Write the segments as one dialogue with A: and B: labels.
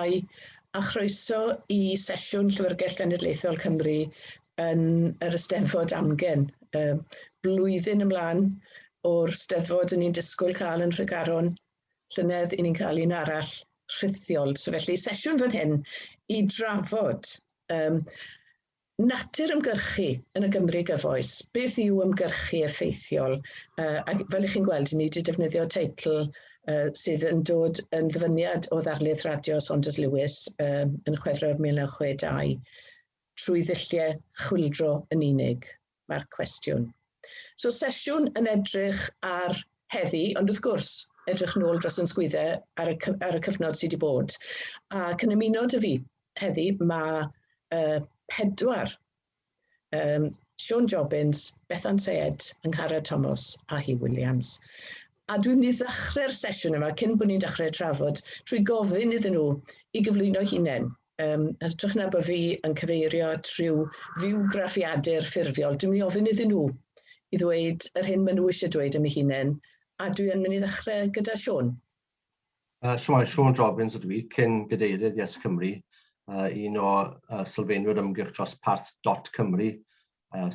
A: Shwmae a chroeso i sesiwn Llyfrgell Genedlaethol Cymru yn yr Eisteddfod Amgen. Blwyddyn ymlaen o'r Steddfod yn ni'n disgwyl cael yn Nhregaron, llynedd i ni'n cael un arall rhithiol. So felly sesiwn fan hyn i drafod natur ymgyrchu yn y Gymru gyfoes. Beth yw ymgyrchu effeithiol? Ac fel ych chi'n gweld, ni wedi defnyddio teitl sydd yn dod yn ddyfyniad o ddarlith radio Saunders Lewis yn Chwefror 1962, trwy ddulliau chwyldro yn unig, mae'r cwestiwn. So sesiwn yn edrych ar heddi, ond wrth gwrs, edrych nôl dros yn sgwyddau ar y cyfnod sydd wedi bod. Ac yn ymuno â fi heddi, mae pedwar. Siôn Jobbins, Bethan Sayed, Angharad Tomos a Huw Williams. A dwi'n mynd i ddechrau'r sesiwn yma, cyn bod ni'n dechrau trafod, trwy gofyn iddyn nhw i gyflwyno hunain. Yn hytrach na bod fi yn cyfeirio at rhyw fywgraffiadur ffurfiol, dwi'n mynd i ofyn iddyn nhw i ddweud yr hyn maen nhw eisiau dweud am eu hunain, a dwi yn mynd i ddechrau gyda Siôn.
B: Shwmae, Siôn Jobbins ydw i, cyn gadeirydd Yes Cymru, un o sylfaenwyr ymgyrch dros parth.cymru,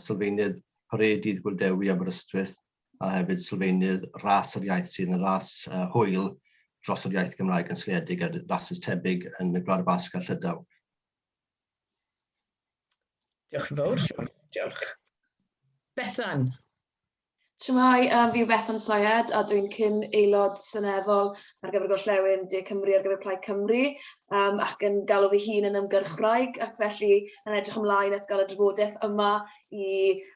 B: sylfaenydd Parêd Dydd Gŵyl Dewi Aberystwyth, a hefyd sylfaenydd Ras yr Iaith sydd yn ras hwyl dros yr iaith Gymraeg yn seiliedig ar rasys tebyg yn y Gwlad y Basg a Llydaw.
A: Diolch yn fawr, Siôn. Diolch. Bethan.
C: Shwmae, fi yw Bethan Sayed a dwi'n cyn aelod seneddol ar gyfer Gorllewin De Cymru ar gyfer Plaid Cymru ac yn galw fy hun yn ymgyrchwraig ac felly yn edrych ymlaen at gael y drafodaeth yma i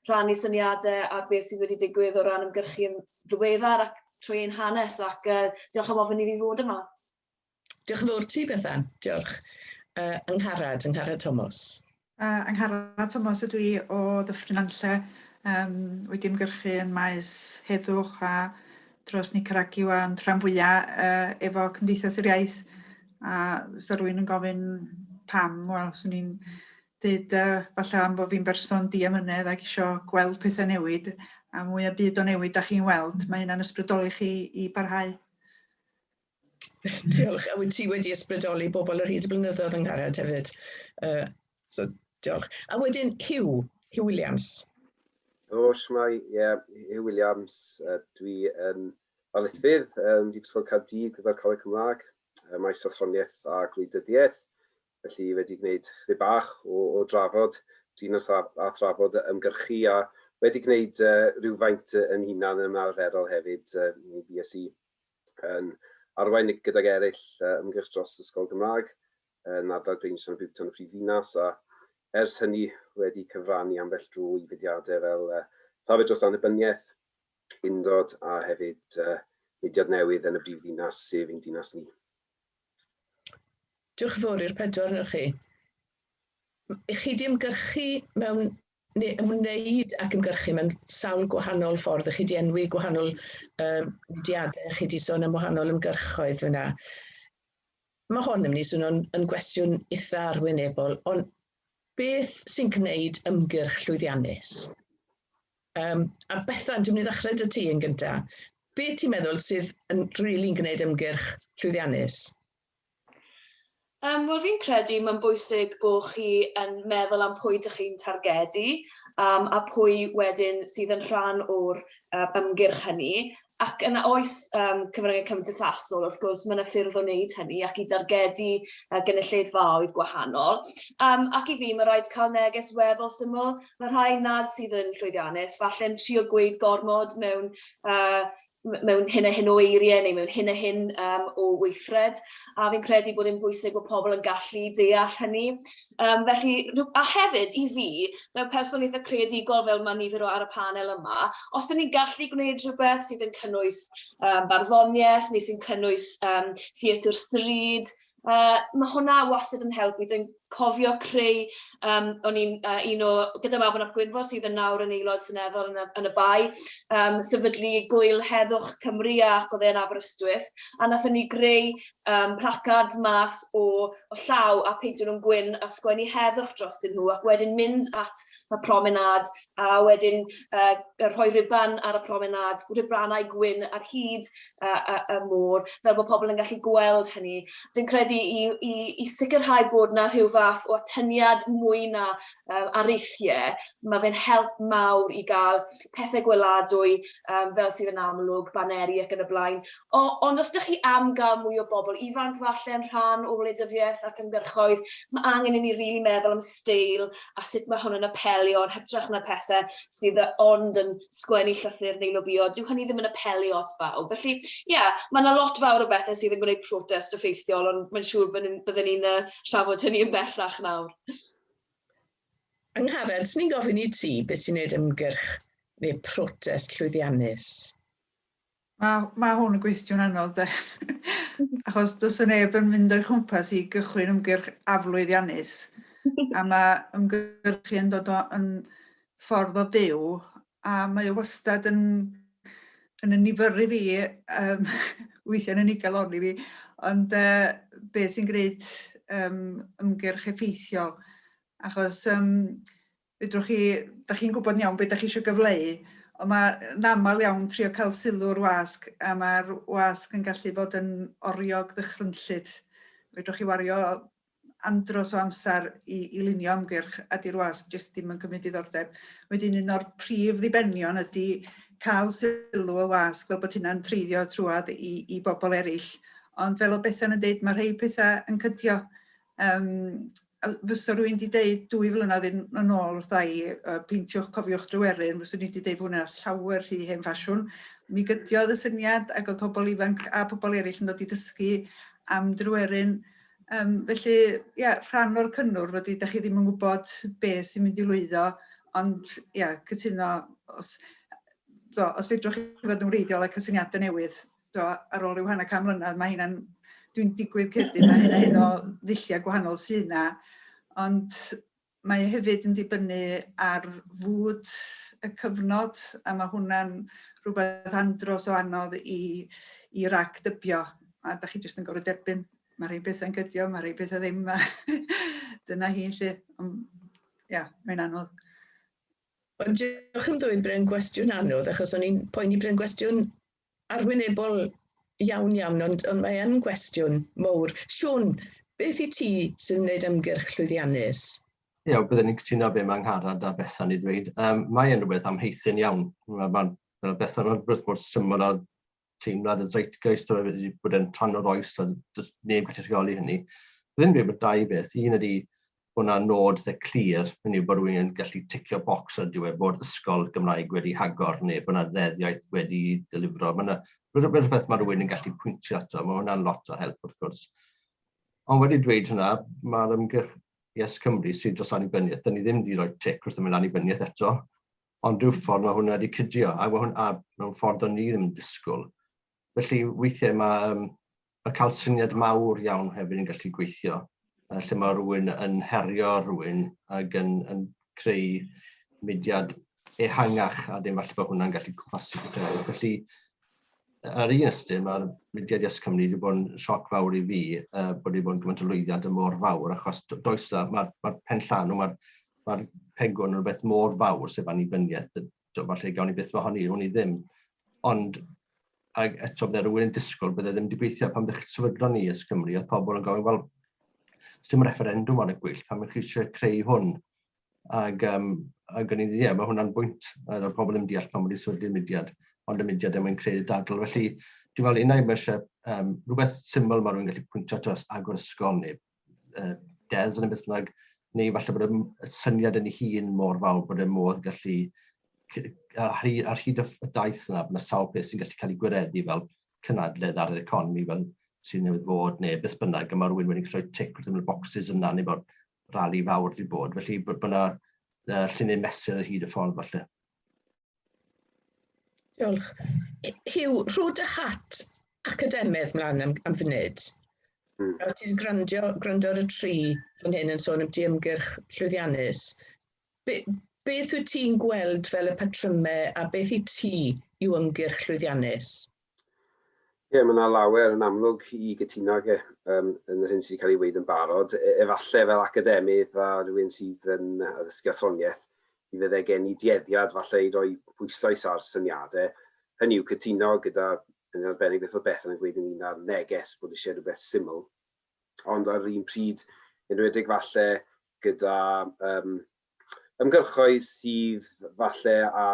C: rhannu syniadau ar beth sydd wedi digwydd o ran ymgyrchu yn ddiweddar ac trwy ein hanes ac diolch am ofyn i fi fod yma.
A: Diolch yn fawr ti, Bethan. Diolch. Angharad, Angharad Tomos.
D: Angharad Tomos ydw i o Ddyffryn Nantlle, wedi ymgyrchu yn maes heddwch a dros Nicaragua, ond rhan fwyaf efo Cymdeithas yr Iaith. A sa rhywun yn gofyn pam, wel, swn i'n dweud falle am bod fi'n berson diamynedd ac isio gweld pethau newid, a mwy o byd o newid da chi'n weld, mae hynna'n ysbrydoli chi i barhau.
A: Diolch. A wyt ti wedi ysbrydoli bobl ar hyd y blynyddoedd yng Ngharad hefyd. So, diolch. A wedyn Huw, Huw Williams.
E: Helo, shwmae. Ie, yeah, Huw Williams. Dwi yn ddarlithydd ym Mhrifysgol Caerdydd gyda'r Coleg Cymraeg, maes athroniaeth a gwleidyddiaeth. Felly wedi gwneud chydig bach o, o drafod, trin a, thra a thrafod ymgyrchu a wedi gwneud rhywfaint yn hunan yn ymarferol hefyd, mi fues i yn arwain gydag eraill ymgyrch dros Ysgol Gymraeg yn ardal Grangeton a Buton y prif ddinas a ers hynny wedi cyfrannu ambell dro i fudiadau fel Llafur dros Annibyniaeth, Undod a hefyd mudiad newydd yn y brif ddinas sef ein dinas ni.
A: Diolch yn fawr i'r pedwar ohonoch chi. Chi 'di ymgyrchu mewn neu ymwneud ac ymgyrchu mewn sawl gwahanol ffordd. Chi 'di enwi gwahanol mudiadau, chi 'di sôn am wahanol ymgyrchoedd fyna. Mae hon yn mynd i swnio'n yn gwestiwn eitha arwynebol, ond beth sy'n gwneud ymgyrch llwyddiannus? A Bethan, dwi'n mynd i ddechrau 'da ti yn gynta. Be ti'n meddwl sydd yn rili'n gwneud ymgyrch llwyddiannus?
C: Wel, fi'n credu mae'n bwysig bod chi yn meddwl am pwy dych chi'n targedu a pwy wedyn sydd yn rhan o'r ymgyrch hynny. Ac yna oes cyfryngau cymdeithasol, wrth gwrs, mae yna ffyrdd o wneud hynny ac i dargedu gynulleidfaoedd gwahanol. Ac i fi, mae rhaid cael neges weddol syml. Mae rhai nad sydd yn llwyddiannus, falle'n trio gweud gormod mewn mewn hyn a hyn o eiriau neu mewn hyn a hyn o weithred, a fi'n credu bod e'n bwysig bod pobl yn gallu deall hynny. Felly, a hefyd, i fi, fel person eitha creadigol fel mae nifer o ar y panel yma, os ydyn ni'n gallu gwneud rhywbeth sydd yn cynnwys barddoniaeth neu sy'n cynnwys theatr stryd, mae hwnna wastad yn helpu. Dwi'n cofio creu, o'n i'n un o, gyda Mabon ap Gwynfor sydd yn nawr yn aelod seneddol yn y, yn y Bae, sefydlu Gwyl Heddwch Cymru ac oedd e yn Aberystwyth, a nathon ni greu placards mas o, o llaw a peintio nhw'n gwyn a sgwennu heddwch drostyn nhw ac wedyn mynd at y promenâd a wedyn rhoi ruban ar y promenâd, rubannau gwyn ar hyd y, y môr, fel bod pobl yn gallu gweld hynny. Dwi'n credu i, i, i sicrhau bod na rhyw fath o atyniad mwy na areithiau, mae fe'n help mawr i gael pethau gweladwy fel sydd yn amlwg, baneri ac yn y blaen. O, ond os ydych chi am gael mwy o bobl ifanc falle yn rhan o wleidyddiaeth ac ymgyrchoedd, mae angen i ni rili really meddwl am steil a sut mae hwn yn apelio yn hytrach na pethau sydd ond yn sgwennu llythyr neu lobio. Dyw hynny ddim yn apelio at bawb. Felly, ie, yeah, mae yna lot fawr o bethau sydd yn gwneud protest effeithiol, ond mae'n siŵr byddwn ni'n trafod hynny yn bellach nawr.
A: Angharad, swn i'n gofyn i ti beth sy'n gwneud ymgyrch neu protest llwyddiannus?
D: Mae, mae hwn yn gwestiwn anodd de. Achos does yna neb yn mynd o'i chwmpas i gychwyn ymgyrch aflwyddiannus. A mae ymgyrchu yn dod o, yn ffordd o fyw, a mae o wastad yn, yn y nifyrru fi, weithiau'n yn ugalon i fi, ond be sy'n gwneud ymgyrch effeithiol. Achos fedrwch chi, da chi'n gwybod yn iawn beth da chi eisiau gyfleu, ond mae'n aml iawn trio cael sylw'r wasg, a mae'r wasg yn gallu bod yn oriog ddychrynllyd. Fedrwch chi wario andros o amser i, i lunio ymgyrch a di'r wasg jyst ddim yn cymryd diddordeb. Wedyn un o'r prif ddibenion ydy cael sylw y wasg fel bod hynna'n treiddio trwad i, i bobl eraill. Ond fel o Bethan yn dweud, mae rhai pethau yn cydio. Um, fysa rhywun wedi deud 2 flynedd yn, yn ôl wrtha i, peintiwch cofiwch Dryweryn, fyswn i wedi deud bod hwnna llawer rhy hen ffasiwn. Mi gydiodd y syniad ac oedd pobl ifanc a pobl eraill yn dod i ddysgu am Dryweryn. Felly, ia, rhan o'r cynnwrf ydy, da chi ddim yn gwybod be sy'n mynd i lwyddo, ond ia, cytuno, os, do, os fedrwch chi fod yn wreiddiol a cysyniadau newydd, do, ar ôl rhyw hanner can mlynedd, mae hynna'n, dwi'n digwydd credu mae hynna hyn o ddulliau gwahanol sydd yna, ond mae hefyd yn dibynnu ar fwyd y cyfnod, a mae hwnna'n rhywbeth andros o anodd i, i ragdybio, a da chi jyst yn gorfod derbyn, mae rhai bethau'n cydio, mae rhai bethau ddim, a dyna hi lle, ond ia, mae'n anodd.
A: Ond diolch am ddweud bod e'n gwestiwn anodd, achos o'n i'n poeni bod e'n gwestiwn arwynebol iawn iawn, ond, ond mae yn gwestiwn mowr. Siôn, beth i ti sy'n gwneud ymgyrch llwyddiannus?
B: Ie, yeah, byddwn ni'n cytuno be mae Angharad a Bethan i ddweud. Mae yn rhywbeth amheithyn iawn. Mae, ma, ma Bethan yn rhywbeth mor syml a teimlad y zeitgeist o wedi bod yn rhan o'r oes a does neb gallu rheoli hynny. Byddwn ni'n dweud bod dau beth. Un ydy bod yna nod dde clir, hynny yw bod rhywun yn gallu ticio bocs ar y diwedd bod ysgol Gymraeg wedi hagor neu bod yna ddeddf wedi delifro. Mae yna rhywbeth mae rhywun yn gallu pwyntio ato, mae hwnna'n lot o help wrth gwrs. Ond wedi dweud hwnna, mae'r ymgyrch Yes Cymru sydd dros annibyniaeth, dyn ni ddim wedi rhoi tic wrth ymyl annibyniaeth eto, ond rhyw ffordd mae hwnna wedi cydio, a, hwn, a mewn ffordd o'n ni ddim yn disgwyl. Felly weithiau mae, mae cael syniad mawr iawn hefyd yn gallu gweithio, lle mae rhywun yn herio rhywun ac yn, yn creu mudiad ehangach a dim falle bod hwnna'n gallu cwmpasu pethau. Felly, ar un ystyr, mae'r mudiad Yes Cymru wedi bod yn sioc fawr i fi bod wedi bod yn gymaint o lwyddiant yn mor fawr, achos does na, mae'r ma pen llanw, mae'r ma pegwn yn rhywbeth mor fawr sef annibyniaeth, falle gawn ni byth mohoni, hwn i ddim. Ond ac eto bydde rhywun yn disgwyl bydde ddim wedi gweithio pan ddechrau sefydlon ni Yes Cymru, oedd pobl yn gofyn, wel, dim referendwm ar y gwyll, pam ych chi eisiau creu hwn? Ac, ac o'n i'n dweud, ie, mae hwnna'n bwynt, a pobl ddim deall pam wedi sefydlu'r mudiad, ond y mudiad er mwyn creu dadl. Felly, dwi'n meddwl, unai mae eisiau rhywbeth syml mae rhywun gallu pwyntio dros agor ysgol neu deddf neu beth bynnag, neu falle bod y syniad yn ei hun mor fawr bod y modd gallu ar hyd y daith yna, bod yna sawl peth sy'n gallu cael ei gwireddu fel cynadledd ar yr economi fel sy'n newydd fod neu beth bynnag, a mae rhywun wedi rhoi tic wrth ymyl boxes yna neu bod rali fawr wedi bod. Felly bod yna llinyn mesur ar hyd y ffordd falle.
A: Diolch. Huw, rho dy hat academydd mlaen am, am funud. A ti wedi gwrando, gwrando ar y tri fan hyn yn sôn am ti ymgyrch llwyddiannus. Be, beth wyt ti'n gweld fel y patrymau a beth i ti yw ymgyrch llwyddiannus?
E: Ie, yeah, mae yna lawer yn amlwg i gytuno ag e um, yn yr hyn sydd wedi cael ei weid yn barod. E, efallai fel academydd a rhywun sydd yn addysgu athroniaeth, mi fydde gen i dueddiad falle i roi pwyslais ar syniadau. Hynny yw cytuno gyda, yn arbennig beth oedd Bethan yn gweud ynglyn â'r neges bod eisiau rhywbeth syml. Ond ar yr un pryd, enwedig falle gyda um, ymgyrchoedd sydd falle a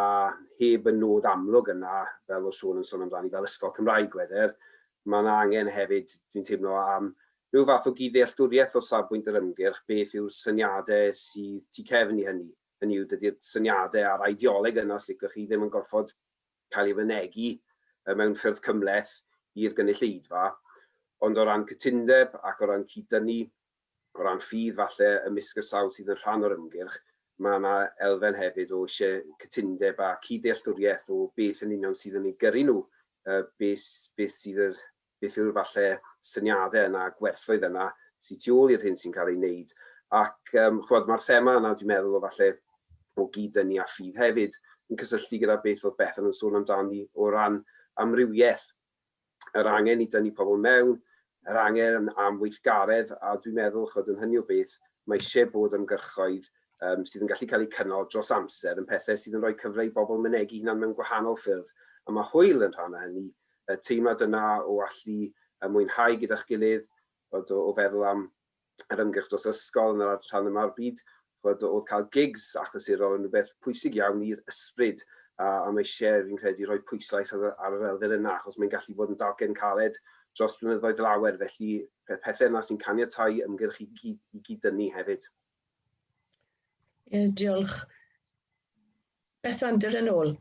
E: heb y nod amlwg yna, fel o Siôn yn sôn amdani, fel Ysgol Cymraeg gweder, mae yna angen hefyd, dwi'n teimlo, am rhyw fath o gyd-ddealltwriaeth o safbwynt yr ymgyrch, beth yw'r syniadau sydd tu cefn i hynny. Hynny yw, dydy'r syniadau a'r ideoleg yna, os licwch chi, ddim yn gorfod cael ei fynegi mewn ffyrdd cymhleth i'r gynulleidfa, ond o ran cytundeb ac o ran cyd-dynnu, o ran ffydd falle ymysg y sawl sydd yn rhan o'r ymgyrch, mae yna elfen hefyd o eisiau cytundeb a cyd-ddealltwriaeth o beth yn union sydd yn eu gyrru nhw, beth, beth sydd yr, beth yw'r falle syniadau yna, gwerthoedd yna sydd tu ôl i'r hyn sy'n cael ei wneud. Ac um, chwod, mae'r thema yna, dwi'n meddwl, o falle o gyd-dynnu a ffydd hefyd yn cysylltu gyda beth oedd Bethan yn sôn amdani o ran amrywiaeth, yr angen i dynnu pobl mewn, yr angen am weithgaredd, a dwi'n meddwl, chwod, yn hynny o beth, mae eisiau bod ymgyrchoedd um, sydd yn gallu cael eu cynnal dros amser yn pethau sydd yn rhoi cyfle i bobl mynegi hunan mewn gwahanol ffyrdd. A mae hwyl yn rhan o hynny, y teimlad yna o allu mwynhau gyda'ch gilydd, bod o, o feddwl am yr ymgyrch dros ysgol yn yr rhan yma o'r byd, bod oedd cael gigs achlysurol yn rhywbeth pwysig iawn i'r ysbryd, a, a mae eisiau, fi'n credu, rhoi pwyslais ar, ar yr elfen yna, achos mae'n gallu bod yn dalcen caled dros blynyddoedd lawer, felly pethau yna sy'n caniatáu ymgyrch i, gyd, i gyd-dynnu hefyd.
A: Ie, diolch. Bethan, dyr yn ôl.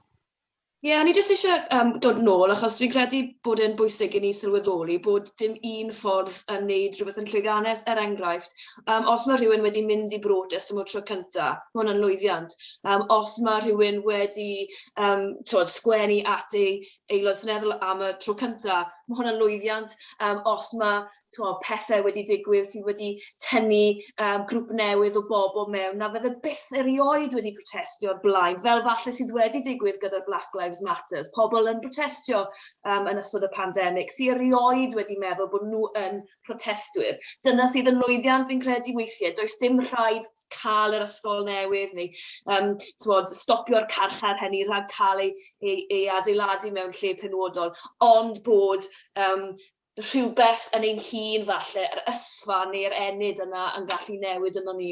C: Ie, yeah, o'n i jyst eisiau um, dod nôl, achos fi'n credu bod e'n bwysig i ni sylweddoli bod dim un ffordd yn neud rhywbeth yn llwyddiannus. Er enghraifft, um, os mae rhywun wedi mynd i brotest am y tro cyntaf, mae hwnna'n lwyddiant. Um, os mae rhywun wedi um, twod, sgwennu at ei aelod seneddol am y tro cyntaf, mae hwnna'n lwyddiant. Um, os mae tmod, pethau wedi digwydd sydd wedi tynnu um, grŵp newydd o bobl mewn na fydde byth erioed wedi protestio o'r blaen, fel falle sydd wedi digwydd gyda'r Black Lives Matters. Pobl yn protestio um, yn ystod y pandemig sydd erioed wedi meddwl bod nhw yn protestwyr. Dyna sydd yn lwyddiant fi'n credu weithiau. Does dim rhaid cael yr ysgol newydd neu um, tmod, stopio'r carchar hynny rhag cael ei, ei, ei adeiladu mewn lle penodol, ond bod um, rhywbeth yn ein hun falle, yr ysfa neu'r ennyd yna yn gallu newid yno ni.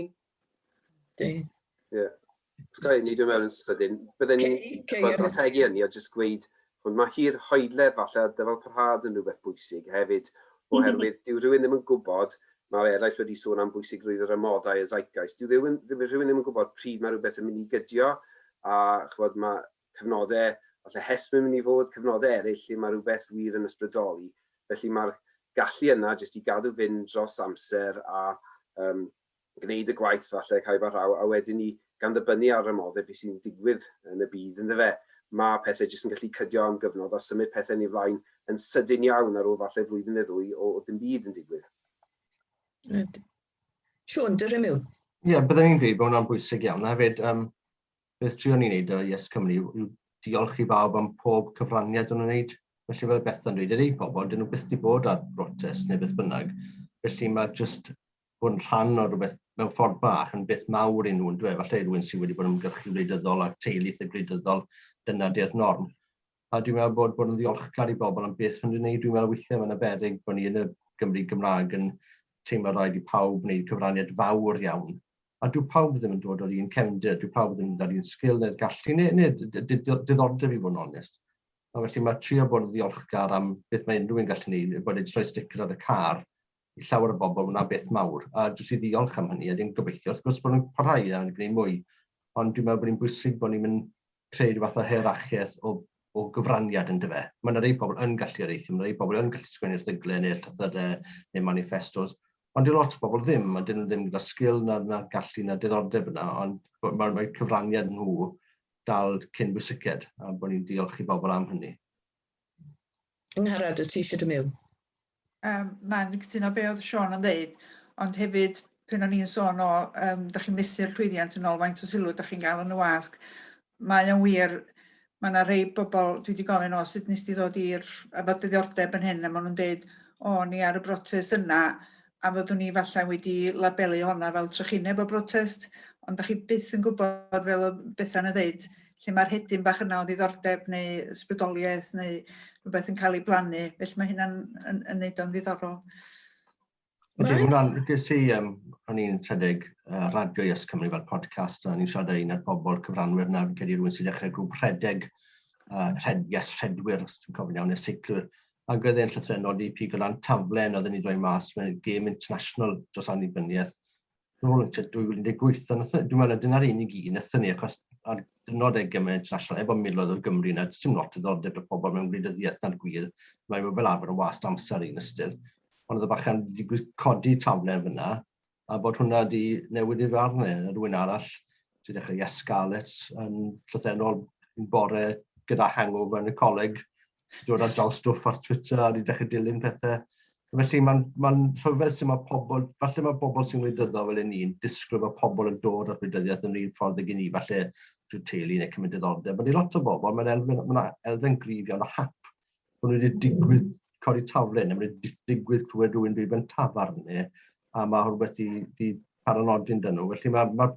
A: Di.
E: Ie. Yeah. Os gael ei neidio mewn yn sydyn, bydden ni'n ategu hynny a jyst gweud, ond mae hir hoedledd falle a dyfal parhad yn rhywbeth bwysig hefyd, oherwydd dyw rhywun ddim yn gwybod, mae eraill wedi sôn am bwysigrwydd yr amodau y zeitgeist, dyw rhywun, rhywun ddim yn gwybod pryd mae rhywbeth yn mynd i gydio, a chybod, mae cyfnodau, falle hesb yn mynd i fod, cyfnodau eraill lle mae rhywbeth wir yn ysbrydoli. Felly mae'r gallu yna jyst i gadw fynd dros amser a um, gwneud y gwaith falle cael ei rhaw, a wedyn ni gan ddibynnu ar y moddau beth sy'n digwydd yn y byd ynddo fe, mae pethau jyst yn gallu cydio am gyfnod a symud pethau yn ei flaen yn sydyn iawn ar ôl falle flwyddyn neu ddwy o, o dim byd yn digwydd.
A: Siôn, dyr mewn.
B: Ie, yeah, byddwn i'n dweud bod hwnna'n bwysig iawn. A hefyd, um, beth trio ni'n neud ar Yes Cymru yw, yw diolch i bawb am pob cyfraniad o'n nhw'n neud. Felly fel Bethan dweud, ydy pobl, dyn nhw byth wedi bod ar brotest neu beth bynnag. Felly mae jyst bod yn rhan o rhywbeth mewn ffordd bach yn beth mawr i nhw yn dweud. Falle rhywun sydd wedi bod yn ymgyrchu wleidyddol ac teulu eitha gwleidyddol, dyna di'r norm. A dwi'n meddwl bod bod yn ddiolchgar i bobl am beth maen nhw'n gwneud. Dwi'n meddwl weithiau mae'n beryg bod ni yn y Gymru Gymraeg yn teimlo rhaid i pawb wneud cyfraniad fawr iawn. A dyw pawb ddim yn dod o'r un cefndir, dyw pawb ddim yn dod o'r un sgil neu'r gallu, neu, neu diddordeb i fod yn onest. A felly mae trio bod yn ddiolchgar am beth mae unrhyw un gallu gwneud, bod wedi rhoi sticker ar y car, i llawer o bobl, hwnna beth mawr. A jyst i ddiolch am hynny, a dwi'n gobeithio wrth gwrs bod nhw'n parhau a gwneud mwy. Ond dwi'n meddwl bod hi'n bwysig bod ni'n mynd creu rhyw fath o hierarchiaeth o, o gyfraniad yn dyfe. Mae yna rei pobl yn gallu areithio, mae yna rei pobl yn gallu sgwennu erthyglau neu llythyrau neu manifestos, ond dyw lot o bobl ddim, a dyn nhw ddim gyda sgil na, na gallu na diddordeb yna, ond mae'r mae cyfraniad nhw dal cyn bwysiced, a bod ni'n diolch i bobl am hynny.
A: Angharad, wyt ti eisiau dod mewn?
D: Mae'n cytuno be oedd Siôn yn ddeud, ond hefyd pan o'n i'n sôn o, da chi'n mesur llwyddiant yn ôl faint o sylw da chi'n gael yn y wasg, mae o'n wir, mae yna rhai bobl, dwi wedi gofyn, o, sut nes di ddod i'r, efo diddordeb yn hyn, a maen nhw'n deud, o, ni ar y brotest yna, a fyddwn ni falle wedi labelu honna fel trychineb o brotest, ond da chi byth yn gwybod, fel oedd Bethan yn ddeud, lle mae'r hedyn bach yna o ddiddordeb neu ysbrydoliaeth neu rhywbeth yn cael ei blannu, felly mae hynna'n yn, yn neud o'n ddiddorol.
B: Ydy, hwnna'n, ges i, o'n i'n rhedeg Radio Yes Cymru fel podcast, a o'n i'n siarad â un o'r bobl cyfranwyr yna, fi'n credu rhywun sy'n dechrau grŵp rhedeg, rhed, yes, rhedwyr, os dwi'n cofio'n iawn, neu seiclwyr, ac oedd e'n llythrennol di pigo lan taflen oedden ni'n rhoi mas mewn gêm international dros annibyniaeth nôl yn tua 2018, a nath, dwi'n meddwl dyna'r unig un nathon ni, achos ar dynod e Gemau International, efo miloedd o Gymru yna, dim lot o ddiddordeb y pobl mewn gwleidyddiaeth na'r gwir, mae fel arfer yn wast amser un ystyr. Ond oedd y bachan wedi digwydd codi taflen fyna, a bod hwnna wedi newid ei farn e, a rhywun arall sy'n dechrau Yes Scarlets yn llythrennol un bore gyda hangover yn y coleg, dod ar draws stwff ar Twitter a wedi dechrau dilyn pethau. Felly mae'n ma rhyfedd sy'n mae pobl, falle mae pobl sy'n wleidyddol fel un ni'n disgwyl bod pobl yn dod at wleidyddiaeth yn yr un ffordd ag i ni, falle drwy teulu neu cymryd diddordeb. Ond i lot o bobl, mae'n elfen, ma elfen gryf iawn o hap. Bod nhw wedi digwydd codi taflen, neu wedi digwydd clywed rhywun dweud mewn tafarn neu, a mae rhywbeth i, di paranodyn dyn nhw. Felly mae, mae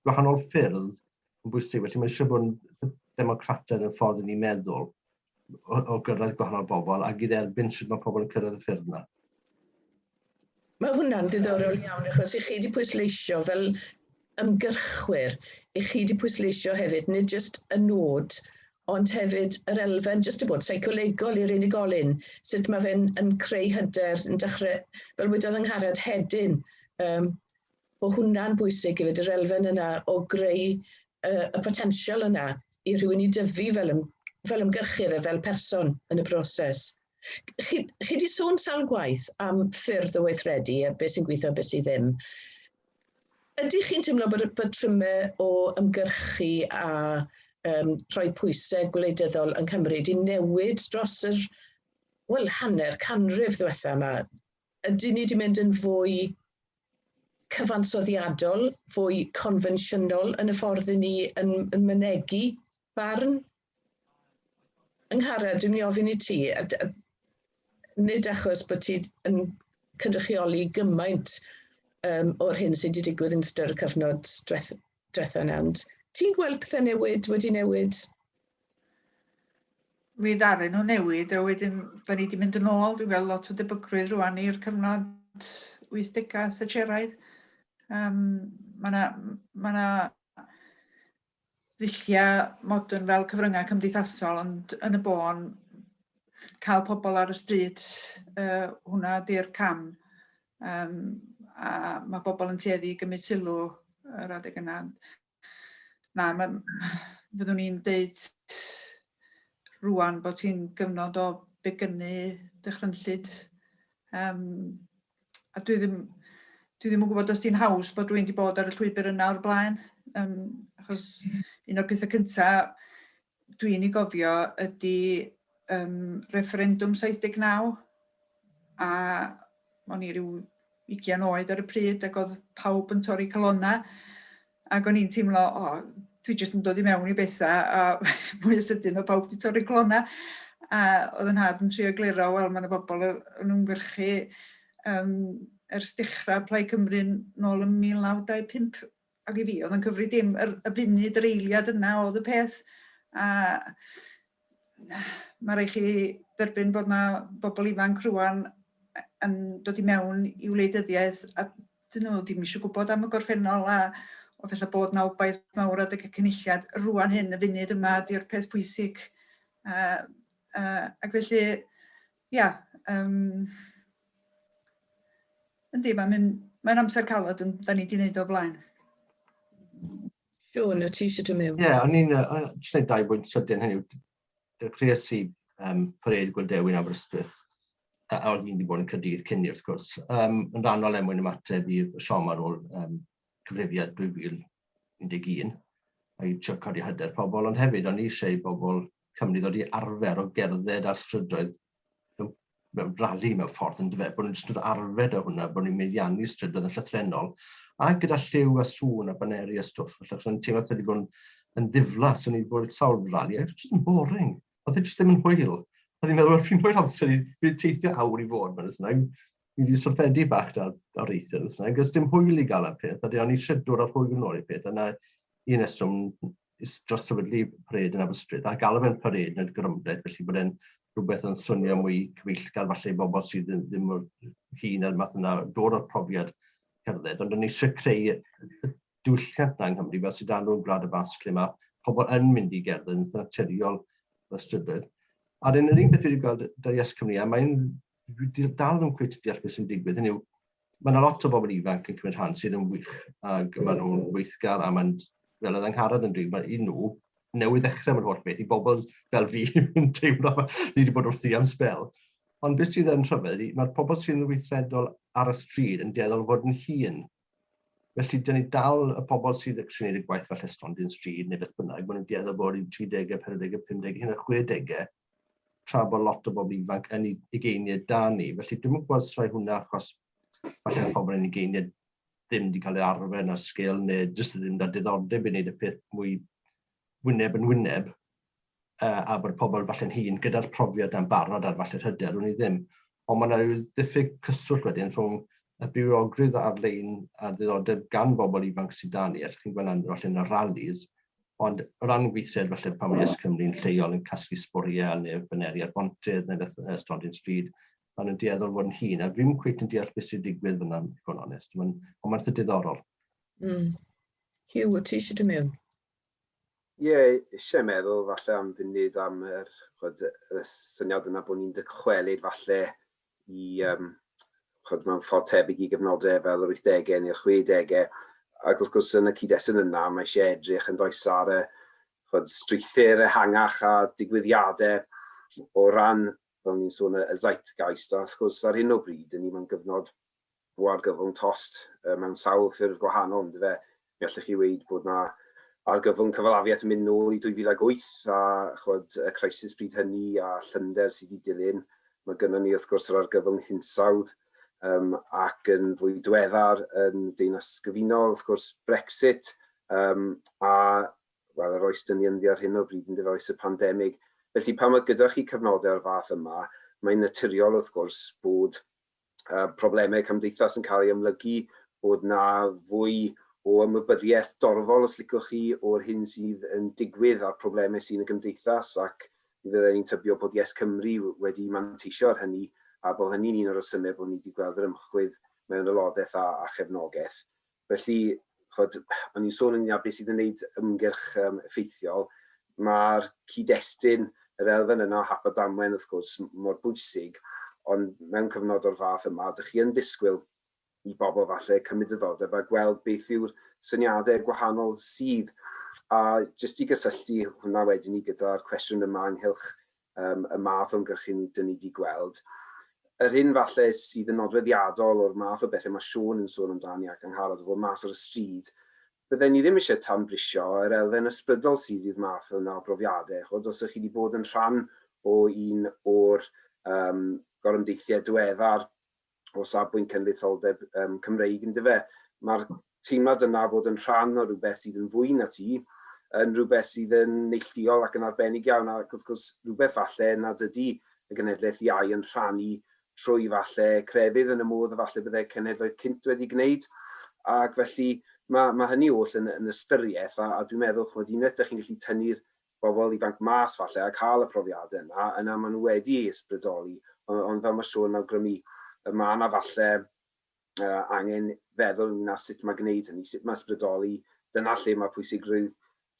B: gwahanol ffyrdd yn bwysig. Felly mae eisiau bod yn democrataidd yn ffordd i ni'n meddwl o, o gyrraedd gwahanol bobl ac i dderbyn sut mae pobl yn cyrraedd y ffyrdd yna.
A: Mae hwnna'n ddiddorol iawn achos i chi wedi pwysleisio fel ymgyrchwyr, i chi wedi pwysleisio hefyd nid jyst y nod, ond hefyd yr elfen jyst y bod seicolegol i'r unigolyn, sut mae fe'n yn creu hyder, yn dechrau, fel wedodd Angharad, hedyn, bod hwnna'n bwysig hefyd, yr elfen yna o greu y potensial yna i rhywun i dyfu fel, ym, fel ymgyrchydd a fel person yn y broses. Chi, chi di sôn sawl gwaith am ffyrdd o weithredu a beth sy'n gweithio a beth sydd ddim. Ydych chi'n teimlo bod y patrymau o ymgyrchu a rhoi pwysau gwleidyddol yng Nghymru wedi newid dros yr wel, hanner canrif ddiwetha yma? Ydyn ni wedi mynd yn fwy cyfansoddiadol, fwy confensiynol yn y ffordd i ni yn, yn mynegi barn? Angharad, dwi'n mynd i ofyn i ti, a, a, nid achos bod ti yn cynrychioli gymaint o'r hyn sydd wedi digwydd yn ystod y cyfnod diwetha yna, ond ti'n gweld pethau newid, wedi newid?
D: Mi ddaru nhw newid a wedyn da ni wedi mynd yn ôl. Dwi'n gweld lot o debygrwydd rwan i'r cyfnod 80au Thatcheraidd. Mae yna ma 'na ddulliau modern fel cyfryngau cymdeithasol, ond yn y bôn, cael pobl ar y stryd, hwnna ydy'r cam. A mae bobl yn tueddu i gymryd sylw yr adeg yna. Na, ma, fyddwn i'n deud rwan bod hi'n gyfnod o begynnu dychrynllyd. A dwi ddim, dwi ddim yn gwybod os di'n haws bod rwy'n wedi bod ar y llwybr yna o'r blaen. Achos un o'r pethau cyntaf dwi'n ei gofio ydy referendwm 79, a o'n i ryw 20 oed ar y pryd ac oedd pawb yn torri calonnau ac o'n i'n teimlo, o, dwi jyst yn dod i mewn i bethau a mwy o sydyn o pawb wedi torri calonnau. A oedd yn nhad yn trio egluro, wel, mae yna bobl yn ymgyrchu ers dechrau Plaid Cymru nôl yn 1925, ac i fi oedd yn cyfri dim, y funud, yr eiliad yna oedd y peth. A mae rhaid chi dderbyn bod yna bobl ifanc rwan yn dod i mewn i wleidyddiaeth a dyn nhw ddim eisiau gwybod am y gorffennol a o felly bod 'na obaith mawr adeg y cynulliad rwan hyn, y funud yma ydy'r peth pwysig. Ac felly, ia, yndi, mae'n mynd, mae'n amser caled, ond da ni wedi gwneud o blaen.
A: Siôn, o ti eisiau dod mewn?
B: Ie, yeah, o'n i'n jyst gwneud dau bwynt sydyn hynny yw, dechreuais i parêd Gwyl Dewi yn Aberystwyth, a oedd un wedi bod yn Caerdydd cyn ni wrth gwrs, yn rhannol er mwyn ymateb i'r siom ar ôl cyfrifiad 2011, a i trio codi hyder pobl, ond hefyd o'n i eisiau i bobl Cymru ddod i arfer o gerdded ar strydoedd mewn mewn rali mewn ffordd yn dyfe, bod nhw'n jyst dod arfer â hwnna, bod nhw'n meddiannu strydoedd yn llythrennol, a gyda lliw a sŵn a baneri a stwff, felly achos o'n teimlo wedi bod yn ddiflas, o'n i wedi bod sawl rali, a jyst yn boring, oedd e jyst ddim yn hwyl. Oedd i'n meddwl, fi'n rhoi'r amser i, fi wedi teithio awr i fod, mae'n yna, fi wedi syrffedu bach da'r areithiau, yna, gos dim hwyl i gael ar peth, a o'n i eisiau dod â'r hwyl yn ôl i'r peth, a na un eswm dros sefydlu parade yn Aberystwyth, a galw fe'n parade neu'r gorymdaith, felly bod e'n rhywbeth yn swnio mwy cyfeillgar falle i bobl sydd ddim, ddim mor hŷn a'r math yna, dod o'r profiad cerdded, ond o'n i eisiau creu y diwylliant na yng Nghymru, fel sydd dan nhw'n Gwlad y Basg, lle mae pobl yn mynd i gerdded yn naturiol y strydoedd. A'r un, yr un beth dwi wedi gweld da Yes Cymru, a mae'n dwi dal ddim cweit deall beth sy'n digwydd, hynny yw, mae yna lot o bobl ifanc yn cymryd rhan sydd yn wych, ac maen nhw'n weithgar, a mae'n, fel oedd Angharad yn dweud, mae i nhw newydd ddechrau mewn holl beth, i bobl fel fi yn teimlo, ni wedi bod wrthi am sbel. Ond beth sydd yn rhyfedd, mae'r pobl sydd yn weithredol ar y stryd yn dueddol fod yn hŷn. Felly, dyn ni dal y pobl sydd yn gwneud y gwaith falle stondin stryd neu beth bynnag, maen nhw'n dueddol bod yn 30au, 40au, 50au, hyn a 60au, tra bod lot o bobl ifanc yn ei ugeiniau da ni. Felly dwi'm yn gwybod os mai hwnna achos falle pobl yn ugeiniau ddim wedi cael ei arfer na'r sgil neu jyst ddim da diddordeb i wneud y peth mwy wyneb yn wyneb a bod pobl falle'n hŷn gyda'r profiad na'n barod ar falle'r hyder, wn i ddim. Ond mae yna rhyw ddiffyg cyswllt wedyn rhwng y bywiogrwydd ar-lein a'r ddiddordeb gan bobl ifanc sydd da ni, allwch chi'n gweld falle yn y rallies, Ond o ran gweithred, falle pan mae Yes Cymru'n lleol yn casglu sbwriel neu baneri ar bontydd neu beth stondin stryd, maen nhw'n dueddol fod yn hŷn. A dwi'm cweit yn deall beth sy'n digwydd fyna, i fod yn onest. Mae'n, ond mae'n eitha diddorol.
A: Hugh, wyt ti eisiau dod mewn?
E: Ie, yeah, eisiau meddwl falle am funud am yr, chod, y syniad yna bod ni'n dychwelyd falle i, chod, mewn ffordd tebyg i gyfnodau fel yr 80au neu'r 60au. Ac wrth gwrs yn y cyd-destun yna mae eisiau edrych yn does ar y chod, strwythur ehangach a digwyddiadau o ran, fel ni'n sôn, y zeitgeist. A wrth gwrs ar hyn o bryd, ni mewn gyfnod o argyfwng tost mewn sawl ffurf gwahanol, yndyfe? Mi allech chi weud bod 'na argyfwng cyfalafiaeth yn mynd nôl i 2008 a ch'mod y crisis pryd hynny a llymder sydd wedi dilyn. Mae gynnon ni wrth gwrs yr argyfwng hinsawdd um, ac yn fwy diweddar yn Deyrnas Gyfunol wrth gwrs Brexit um, a wel, yr oes dyn ni ynddi ar hyn o bryd yndyfe, oes y pandemig. Felly pan mae gyda chi cyfnodau o'r fath yma, mae'n naturiol wrth gwrs bod problemau cymdeithas yn cael ei amlygu, bod na fwy o ymwybyddiaeth dorfol, os licwch chi, o'r hyn sydd yn digwydd a'r problemau sydd yn y gymdeithas, ac mi fydden ni'n tybio bod Yes Cymru wedi manteisio ar hynny, a bod hynny'n un o'r rhesymau bod ni wedi gweld yr ymchwydd mewn aelodaeth a, a chefnogaeth. Felly, chod, o'n i'n sôn ynglyn â beth sydd yn gwneud ymgyrch um, effeithiol, mae'r cyd-destun, yr elfen yna o hap a damwen wrth gwrs, mor bwysig, ond mewn cyfnod o'r fath yma, dych chi yn disgwyl i bobl falle cymryd diddordeb a gweld beth yw'r syniadau gwahanol sydd. A jyst i gysylltu hwnna wedyn ni gyda'r cwestiwn yma ynghylch um, y math o ymgyrchu dyn ni wedi gweld. Yr hyn falle sydd yn nodweddiadol o'r math o bethau mae Siôn yn sôn amdani ac Angharad o fod mas ar y stryd, bydden ni ddim eisiau tanbrisio yr elfen ysbrydol sydd i'r math yna o brofiadau. Chod, os ydych chi wedi bod yn rhan o un o'r um, gorymdeithiau diweddar o safbwynt cenedlaetholdeb um, Cymreig, yndyfe? Mae'r teimlad yna fod yn rhan o rhywbeth sydd yn fwy na ti, yn rhywbeth sydd yn neilltuol ac yn arbennig iawn, ac wrth gwrs rhywbeth falle nad ydy y genhedlaeth iau yn rhannu trwy falle crefydd yn y modd y falle byddai cenhedloedd cynt wedi gwneud. Ac felly mae, mae hynny oll yn, yn ystyriaeth, a, a dwi'n meddwl, chymod, unwaith ydych chi'n gallu tynnu'r bobl ifanc mas falle a cael y profiadau yna, yna maen nhw wedi eu ysbrydoli. Ond, ond fel mae Siôn yn awgrymu, mae yna falle uh, angen feddwl ynglyn â sut mae gwneud hynny, sut mae ysbrydoli, dyna lle mae pwysigrwydd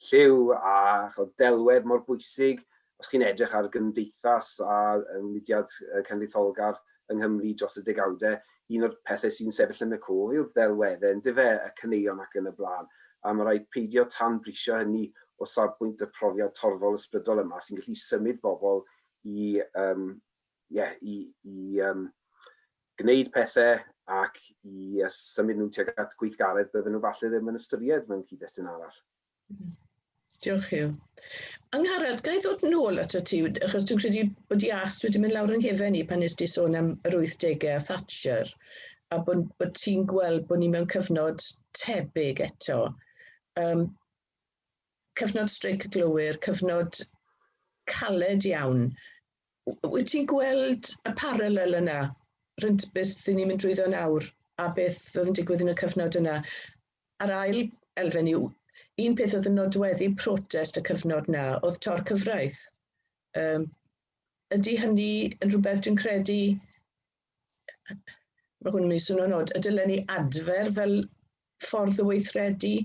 E: lliw a chod, delwedd mor bwysig. Os chi'n edrych ar gymdeithas a mudiad cenedlaetholgar yng Nghymru dros y degawdau, un o'r pethau sy'n sefyll yn y cof yw'r ddelweddau, yndyfe, y caneuon ac yn y blaen. A mae rhaid peidio tanbrisio hynny o safbwynt y profiad torfol ysbrydol yma sy'n gallu symud bobl i, um, yeah, i, i um, gwneud pethau ac i symud nhw tuag at gweithgaredd bydden nhw falle ddim yn ystyried mewn cyd-destun arall.
A: Diolch Huw. Angharad, ga i ddod nôl ato ti, achos dwi'n credu bod ias wedi mynd lawr yng nghefen i pan nes di sôn am yr 80au a Thatcher, a bod, bod ti'n gweld bod ni mewn cyfnod tebyg eto. Um, cyfnod streic y glowyr, cyfnod caled iawn. Wyt ti'n gweld y paralel yna rhwng beth ni'n mynd drwyddo nawr a beth oedd yn digwydd yn y cyfnod yna? A'r ail elfen yw, un peth oedd yn nodweddu protest y cyfnod na oedd tor cyfraith. Um, ydy hynny yn rhywbeth dwi'n credu, mae hwn yn mynd i swnio'n od, y dylen ni adfer fel ffordd o weithredu?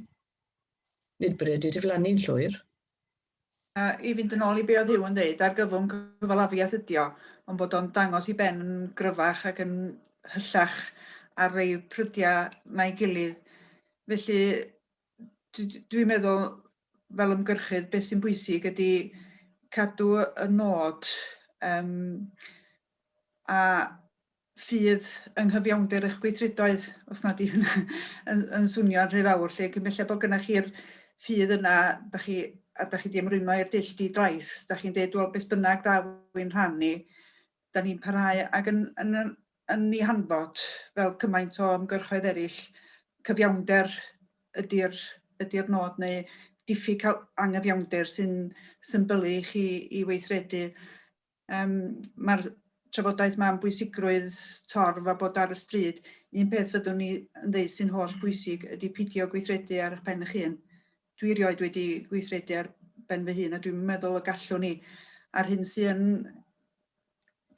A: Nid bod wedi diflannu'n llwyr.
D: A i fynd yn ôl i be oedd Huw yn dweud, argyfwng cyfalafiaeth ydi o, ond bod o'n dangos i ben yn gryfach ac yn hyllach ar rei prydiau na'i gilydd. Felly dwi'n meddwl fel ymgyrchydd beth sy'n bwysig ydy cadw y nod um, a ffydd yng nghyfiawnder eich gweithredoedd, os nad yw hynna yn, yn swnio'n rhy fawr, lle cyn belled bod gennych chi'r ffydd yna, da chi, a da chi di ymrwymo i'r dull di-drais, da chi'n deud, wel, beth bynnag ddaw i'n rhan ni, da ni'n parhau ac yn, yn, yn, yn ei hanfod, fel cymaint o ymgyrchoedd eraill, cyfiawnder ydy'r ydy nod neu diffyg cael angyfiawnder sy'n symbylu i chi i weithredu. Um, Mae'r trafodaeth yma am bwysigrwydd torf a bod ar y stryd. Un peth fyddwn ni yn dweud sy'n holl bwysig ydy pidio gweithredu ar eich pen eich hun. Dwi erioed wedi gweithredu ar ben fy hun a dwi'n meddwl y gallwn ni. A'r hyn sy'n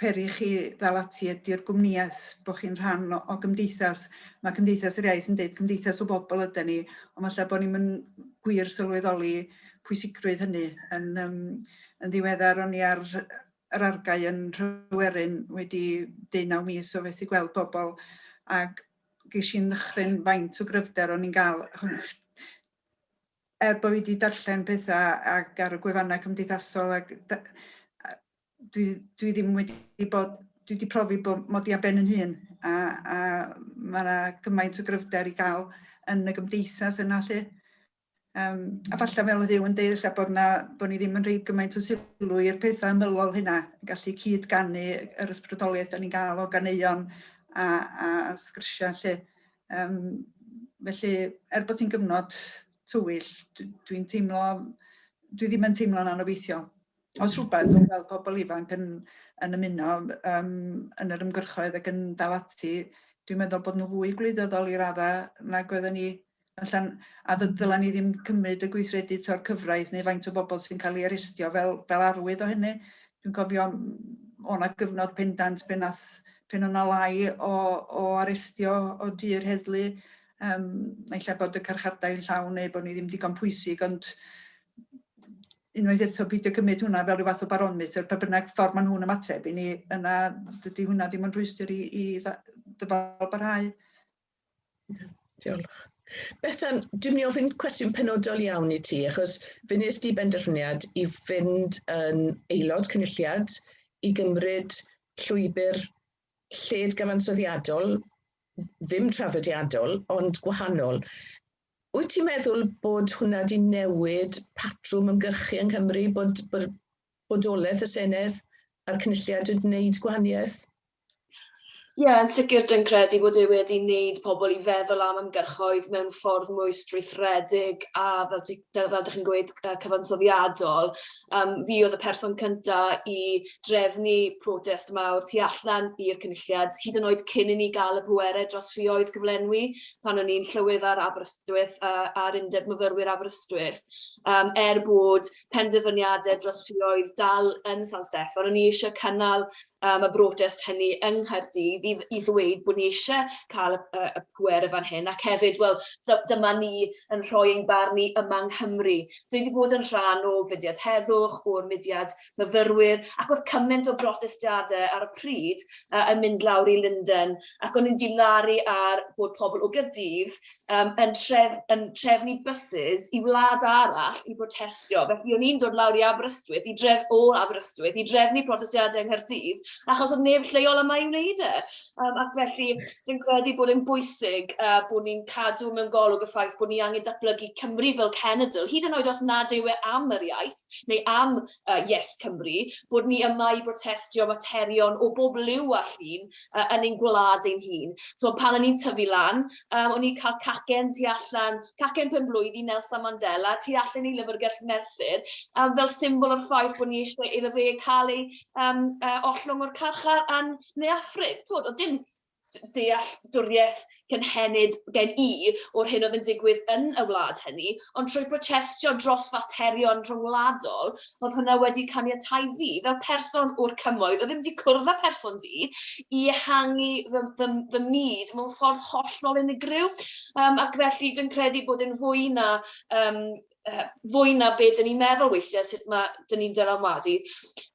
D: peri chi ddal ati ydy'r gwmnïaeth, bod chi'n rhan o, o gymdeithas. Mae Cymdeithas yr Iaith yn deud cymdeithas o bobl ydy ni, ond falle bod ni'n gwir sylweddoli pwysigrwydd hynny. Yn, um, yn ddiweddar o'n i ar yr argae yn Rhyweryn wedi deunaw mis o fethu gweld pobl ac ges i'n ddychryn faint o gryfder o'n i'n gael. Er bod fi wedi darllen pethau ac ar y gwefannau cymdeithasol ac dwi, dwi ddim wedi bod, dwi wedi profi bod mod i ar ben yn hun a, a mae yna gymaint o gryfder i gael yn y gymdeithas yna lle. Um, a falle fel oedd Huw yn deud, ella bod, na, bod ni ddim yn rhoi gymaint o sylw i'r pethau ymylol hynna, gallu cyd-ganu yr ysbrydoliaeth da ni'n gael o ganeuon a, a sgyrsiau lle. Um, felly, er bod hi'n gyfnod tywyll, dwi'n teimlo, dwi ddim yn teimlo'n anobeithiol. Os rhywbeth, o'n gweld pobl ifanc yn, yn ymuno um, yn yr ymgyrchoedd ac yn dal ati, dwi'n meddwl bod nhw fwy gwleidyddol i raddau nag oedden ni allan, a ddylen ni ddim cymryd y gweithredu tor cyfraith neu faint o bobl sy'n cael ei arestio fel, fel arwydd o hynny. Dwi'n cofio o 'na gyfnod pendant pen nath, pen o'na lai o, o arestio o du'r heddlu, um, naill ai bod y carchardai'n llawn neu bod ni ddim digon pwysig, ond unwaith eto peidio cymryd hwnna fel rhyw fath o barometr, pa bynnag ffordd maen nhw'n ymateb i ni, yna dydy hwnna ddim yn rhwystr i, i ddyfal barhau.
A: Diolch. Bethan, dwi'n mynd i ofyn cwestiwn penodol iawn i ti, achos fe nes di benderfyniad i fynd yn aelod cynulliad i gymryd llwybr lled gyfansoddiadol, ddim traddodiadol, ond gwahanol. Wyt ti'n meddwl bod hwnna wedi newid patrwm ymgyrchu yng Nghymru, bod, bod bodolaeth y Senedd a'r Cynulliad wedi gwneud gwahaniaeth?
C: Ie, yeah, yn sicr dwi'n credu bod e wedi wneud pobl i feddwl am ymgyrchoedd mewn ffordd mwy strwythuredig a fel, ti, fel ydych chi'n gweud, cyfansoddiadol. Um, fi oedd y person cyntaf i drefnu protest mawr tu allan i'r cynulliad, hyd yn oed cyn i ni gael y pwerau dros ffioedd cyflenwi, pan o'n i'n llywydd ar Aberystwyth a, a'r Undeb Myfyrwyr Aberystwyth. Um, er bod penderfyniadau dros ffioedd dal yn San Steffan, o'n i eisiau cynnal um, y brotest hynny yng Nghaerdydd i, i ddweud bod ni eisiau cael y, y, y pwerau fan hyn ac hefyd, wel, dyma ni yn rhoi ein barn ni yma yng Nghymru. Dwi wedi bod yn rhan o fudiad heddwch, o'r mudiad myfyrwyr, ac oedd cymaint o brotestiadau ar y pryd uh, yn mynd lawr i Lundain, ac o'n i'n dilaru ar bod pobl o Gaerdydd um, yn, tref, yn trefnu buses i wlad arall i brotestio. Felly o'n i'n dod lawr i Aberystwyth, i dref o Aberystwyth, i drefnu protestiadau yng Nghaerdydd, achos oedd neb lleol yma i wneud e. Ac felly, dwi'n credu bod e'n bwysig bod ni'n cadw mewn golwg y ffaith bod ni angen datblygu Cymru fel cenedl, hyd yn oed os nad yw e am yr iaith, neu am Yes Cymru, bod ni yma i brotestio materion o bob liw a llun yn ein gwlad ein hun. So, pan o'n i'n tyfu lan, o'n i'n cael cacen tu allan, cacen pen-blwydd i Nelson Mandela, tu allan i Lyfrgell Merthyr, fel symbol o'r ffaith bod ni eisiau iddo fe cael ei ollwng o'r carchar yn Ne Affrig. Twod, oedd dim dealltwriaeth cynhenid gen i o'r hyn oedd yn digwydd yn y wlad hynny, ond trwy protestio dros faterion rhyngwladol, oedd hwnna wedi caniatáu fi, fel person o'r cymoedd, oedd ddim wedi cwrdd â person du, i ehangu fy, fy, fy myd mewn ffordd hollol unigryw. Ac felly dwi'n credu bod yn fwy na, fwy na be dyn ni'n meddwl weithiau, sut mae dyn ni'n dylanwadu.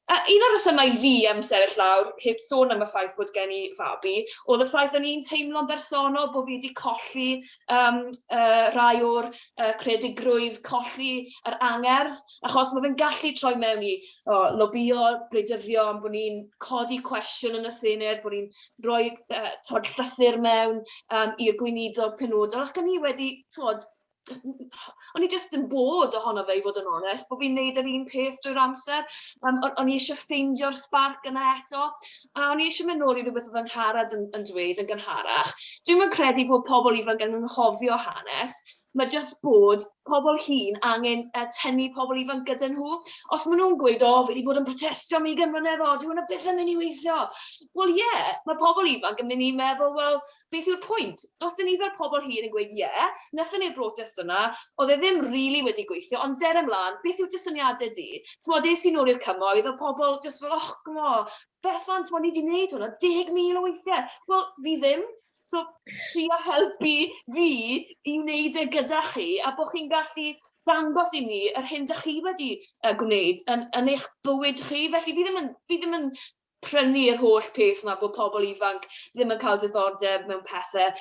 C: A un o'r rhesymau fi am sefyll lawr, heb sôn am y ffaith bod gen i fabi, oedd y ffaith o'n i'n teimlo'n bersonol bod fi wedi colli rai o'r creadigrwydd, colli yr angerdd, achos mae fe'n gallu troi mewn i lobïo, gwleidyddion, bod ni'n codi cwestiwn yn y Senedd, bod ni'n rhoi twod, llythyr mewn i'r gweinidog penodol, ac o'n i wedi, twod, o'n i jyst yn bod ohono fe i fod yn onest, bod fi'n neud yr un peth drwy'r amser. O'n i eisiau ffeindio'r spark yna eto, a o'n i eisiau mynd nôl i rhywbeth oedd Angharad yn dweud yn gynharach. Dwi'm yn credu bod pobl ifanc yn anghofio hanes, mae jyst bod pobl hŷn angen tynnu pobl ifanc gyda nhw. Os maen nhw'n gweud, o, fi wedi bod yn protestio am 20 mlynedd, o, dyw hwnna byth yn mynd i weithio. Wel ie, yeah, mae pobl ifanc yn mynd i meddwl, wel, beth yw'r pwynt? Os dyn ni fel pobl hŷn yn gweud, ie, yeah, wnaethon ni'r brotest yna, oedd e ddim really wedi gweithio, ond der ymlaen, beth yw dy syniadau di? T'mod, es i nôl i'r cymoedd, oedd pobl jyst fel, oh, come on, Bethan, t'mod, ni wedi gwneud hwnna 10,000 o weithiau. Wel, fi ddim. So, trio helpu fi i wneud e gyda chi, a bod chi'n gallu dangos i ni yr hyn dych chi wedi gwneud yn eich bywyd chi. Felly, fi ddim yn prynu yr holl peth 'ma bod pobl ifanc ddim yn cael diddordeb mewn pethau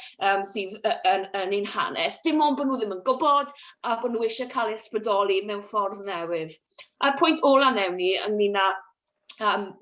C: sydd yn ein hanes. Dim ond bod nhw ddim yn gwybod a bod nhw eisiau cael eu ysbrydoli mewn ffordd newydd. A'r pwynt ola newn ni ynglyn â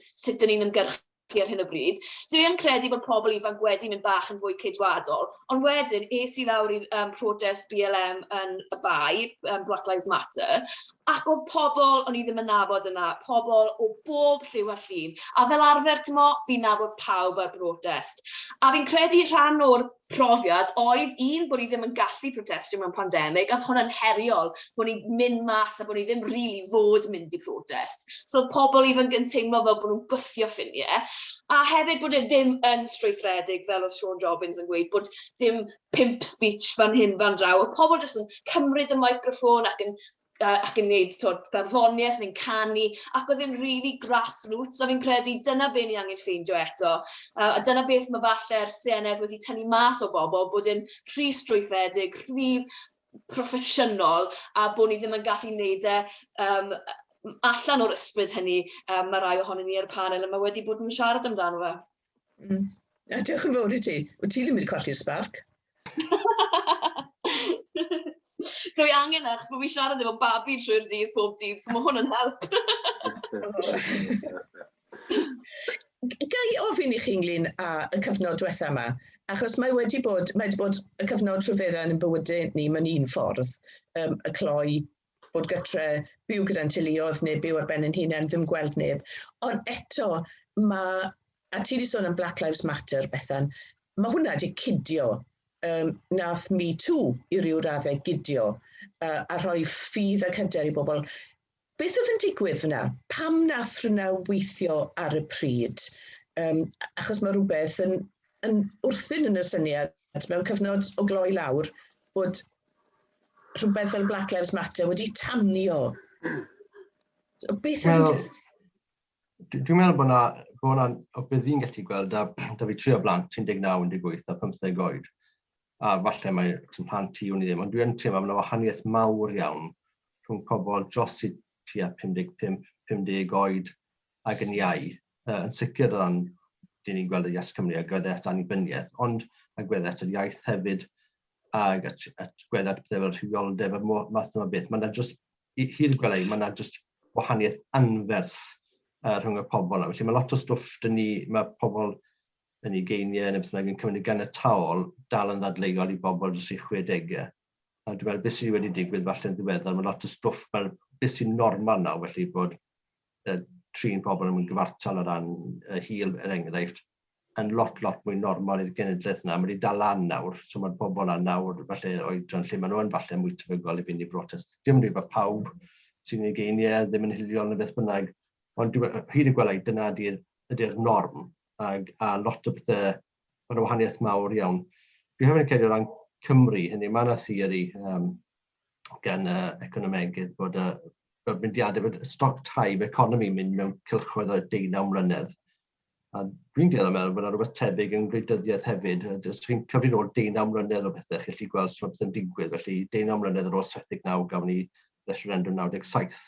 C: sut dyn ni'n ymgyrchu ar hyn o bryd, dwi yn credu bod pobl ifanc wedi mynd bach yn fwy ceidwadol, ond wedyn es i lawr i'r protest BLM yn y Bae, Black Lives Matter, ac oedd pobl o'n i ddim yn nabod yna, pobl o bob lliw a llun. A fel arfer, t'mo, fi'n nabod pawb ar brotest. A fi'n credu rhan o'r profiad oedd, un, bod ni ddim yn gallu protestio mewn pandemig, a oedd hwnna'n heriol, bod ni'n mynd mas a bod ni ddim rili fod mynd i protest. So oedd pobl ifanc yn teimlo fel bod nhw'n gwthio ffiniau. A hefyd bod e ddim yn strwythuredig, fel oedd Siôn Jobbins yn gweud, bod dim pimp speech fan hyn, fan draw. Oedd pobl jyst yn cymryd y microffon ac yn gwneud twod, barddoniaeth neu'n canu, ac oedd e'n really grassroots, a fi'n credu dyna be ni angen ffeindio eto. A dyna beth mae falle'r Senedd wedi tynnu mas o bobl, bod e'n rhy strwythedig, rhy proffesiynol, a bod ni ddim yn gallu wneud e allan o'r ysbryd hynny mae rai ohonyn ni ar y panel yma wedi bod yn siarad amdano fe.
A: A diolch yn fawr i ti. Wyt ti ddim wedi colli'r spark?
C: Dwi angen achos bod fi'n siarad efo babi trwy'r dydd pob dydd, so mae hwn yn help.
A: Ga i ofyn i chi ynglyn â y cyfnod diwetha yma? Achos mae wedi bod y cyfnod rhyfedda yn bywydau ni mewn un ffordd, y cloi, bod gytre, byw gyda'n teuluoedd neu byw ar ben ein hunain, ddim gweld neb. Ond eto, mae, a ti wedi sôn am Black Lives Matter, Bethan, mae hwnna wedi cydio. Nath Me Too i ryw raddau gydio a rhoi ffydd ac hyder i bobl. Beth oedd yn digwydd fyna? Pam nath hwnna weithio ar y pryd? Achos mae rhywbeth yn wrthyn yn y syniad mewn cyfnod o gloi lawr bod rhywbeth fel Black Lives Matter wedi tanio. So, beth oedd yn
B: Dwi'n meddwl bod na, o beth fi'n gallu gweld, a da fi tri o blant, 19, 18 a 15 oed, a falle mae sy'n plant ti wn i ddim, ond dwi'n teimlo bod yna wahaniaeth mawr iawn rhwng pobl dros i tua 55, 50 oed ac yn iau. Yn sicr o ran, dyn ni'n gweld y Yes Cymru agweddau at annibyniaeth, ond agweddau at yr iaith hefyd, ag at gwedau at pethau fel rhywioldeb a math yma beth. Mae yna just, hyd y gwela i, mae yna just wahaniaeth anferth. rhwng y pobl yna. Felly mae lot o stwff dyn ni, mae pobl yn ei geiniau neu beth bynnag yn cymryd ganiataol dal yn ddadleuol i bobl dros eu chwedegau. A dwi'n meddwl beth sydd wedi digwydd falle yn ddiweddar, mae lot o stwff, mae beth sy'n normal nawr felly bod trin pobl yn gyfartal o ran hil er enghraifft, yn lot, lot mwy normal i'r genedlaeth yna. Mae wedi dal lan nawr, so mae'r bobl yna nawr, falle oedran lle maen nhw yn falle mwy tebygol i fynd i brotest. Dim yn dweud bod pawb sy'n ei geiniau ddim yn hiliol neu beth bynnag, ond hyd y gwelai dyna ydy'r ydy norm, ag, a lot o bethau, mae'n wahaniaeth mawr iawn. Dwi hefyd yn credu o ran Cymru, hynny mae yna theori gan y economegydd bod y bod myndiadau, bod stoc tai, mae economi mynd mewn cylchoedd o 19 mlynedd. A dwi'n dueddol o meddwl bod yna rhywbeth tebyg yn gwleidyddiaeth hefyd. Os chi'n cyfri nôl 19 mlynedd o bethau, chi'n gallu gweld sut mae pethau'n digwydd. Felly 19 mlynedd ar ôl 79 gafon ni referendum 97.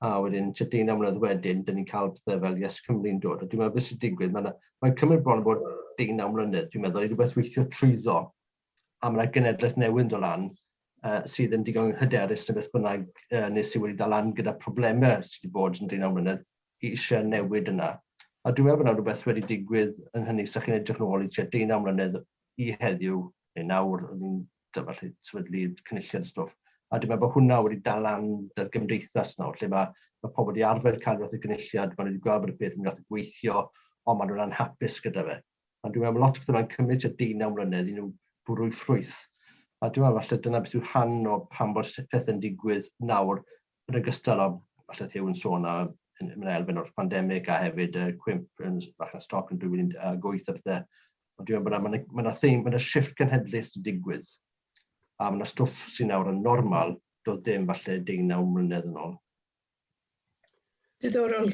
B: A wedyn, tua 19 mlynedd wedyn, dyn ni'n cael pethau fel Yes Cymru'n dod. A dwi'n meddwl beth sy'n digwydd, mae'n mae cymryd bron o bod 19 mlynedd, dwi'n meddwl, i rhywbeth weithio trwyddo. A mae yna genedlaeth newydd yn dod lan sydd yn digon hyderus neu beth bynnag, neu sydd wedi dal lan gyda problemau sydd wedi bod yn 19 mlynedd, i eisiau newid yna. A dwi'n meddwl bod yna rhywbeth wedi digwydd yn hynny, sa chi'n edrych nôl i tua 19 mlynedd i heddiw, neu nawr, oedd ni'n falle sefydlu cynulliad stwff. A dwi'n meddwl bod hwnna wedi dal lan dy'r gymdeithas nawr, lle mae, mae pobl wedi arfer cael rhywbeth o gynulliad, maen nhw wedi gweld bod y peth yn gallu gweithio, ond maen nhw'n anhapus gyda fe. A dwi'n meddwl lot o bethau mae'n cymryd tua 19 mlynedd i nhw bwrw'i ffrwyth. A dwi'n meddwl falle dyna beth yw rhan o pam bod pethau'n digwydd nawr, yn ogystal â falle Huw yn sôn a mae'n elfen o'r pandemig a hefyd y cwymp yn bach stoc yn 2008 a pethau. Ond dwi'n meddwl bod yna, mae yna theme, mae yna shift cenhedlaeth sy'n digwydd. A mae yna stwff sy'n nawr yn normal, doedd dim falle 19 mlynedd yn ôl.
A: Diddorol.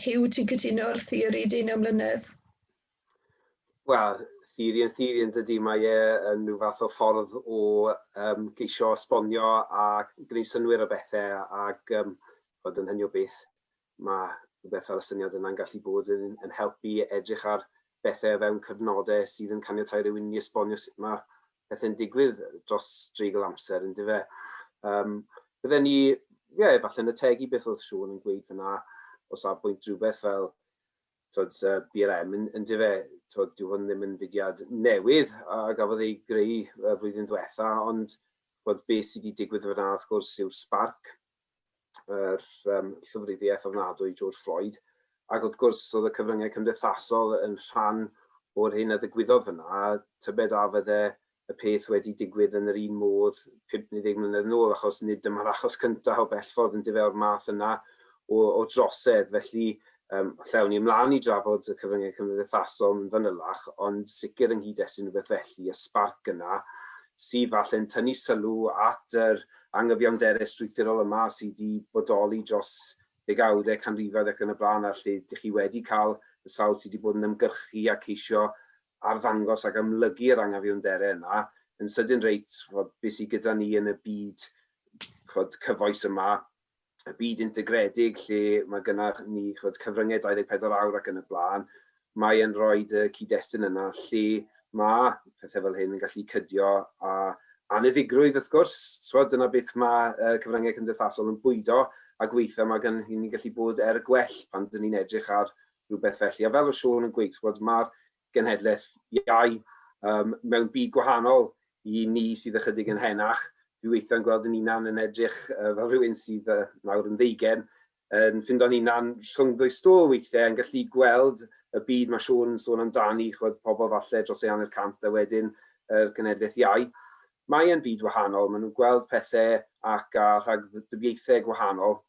A: Huw, ti'n cytuno ar theori 19 mlynedd?
E: Wel, theori yn theori yn dydy, mae e yn rhyw fath o ffordd o geisio esbonio a gwneud synnwyr o bethau ac fod yn hynny o beth, mae rhywbeth fel y syniad yna'n gallu bod yn, yn helpu edrych ar bethau o fewn cyfnodau sydd yn caniatáu rhywun i esbonio sut mae pethau'n digwydd dros dreigl amser, yn dyfe. Bydden ni, ie, yeah, falle yn ategu beth oedd Siôn yn gweud fyna o safbwynt rhywbeth fel twod, BLM yn, yn dyfe, twod, dyw hwn ddim yn fudiad newydd a gafodd ei greu y flwyddyn diwetha, ond bod beth sydd wedi digwydd fyna wrth gwrs yw'r spark, yr llofruddiaeth ofnadwy George Floyd, ac wrth gwrs oedd y cyfryngau cymdeithasol yn rhan o'r hyn a ddigwyddodd fyna, tybed a fydde y peth wedi digwydd yn yr un modd 5 neu 10 mlynedd nôl, achos nid dyma'r achos cyntaf o bell ffordd yn dyfe o'r math yna o, o drosedd. Felly, falle awn ni ymlaen i drafod y cyfryngau cymdeithasol yn fanylach, ond sicr yng nghyd-destun rhywbeth felly, y sparc yna, sydd falle'n tynnu sylw at yr anghyfiawnderau strwythurol yma sydd wedi bodoli dros ddegawdau, canrifoedd ac yn y blaen, a lle ydych chi wedi cael y sawl sydd wedi bod yn ymgyrchu a ceisio arddangos ac amlygu'r anghyfiawnderau yna, yn sydyn reit, ch'mod, beth sydd gyda ni yn y byd ch'mod, cyfoes yma, y byd integredig lle mae gyda ni ch'mod, cyfryngau 24 awr ac yn y blaen, mae yn rhoi y cyd-destun yna lle mae pethau fel hyn yn gallu cydio a aniddigrwydd wrth gwrs, ch'mod, dyna beth mae cyfryngau cymdeithasol yn bwydo ac weithiau mae gan hynny gallu bod er gwell pan dyn ni'n edrych ar rhywbeth felly. A fel o Siôn yn gweud, ch'mod, mae'r genhedlaeth iau mewn byd gwahanol i ni sydd ychydig yn henach. Dwi weithiau'n gweld yn hunan yn edrych fel rhywun sydd nawr yn ddeugen, yn ffindo'n hunan rhwng ddwy stôl weithiau, yn gallu gweld y byd mae Siôn yn sôn amdani, ch'mod, pobl falle dros ei hanner cant a wedyn yr genhedlaeth iau. Mae e'n fyd wahanol, maen nhw'n gweld pethau ac â rhagdybiaethau gwahanol,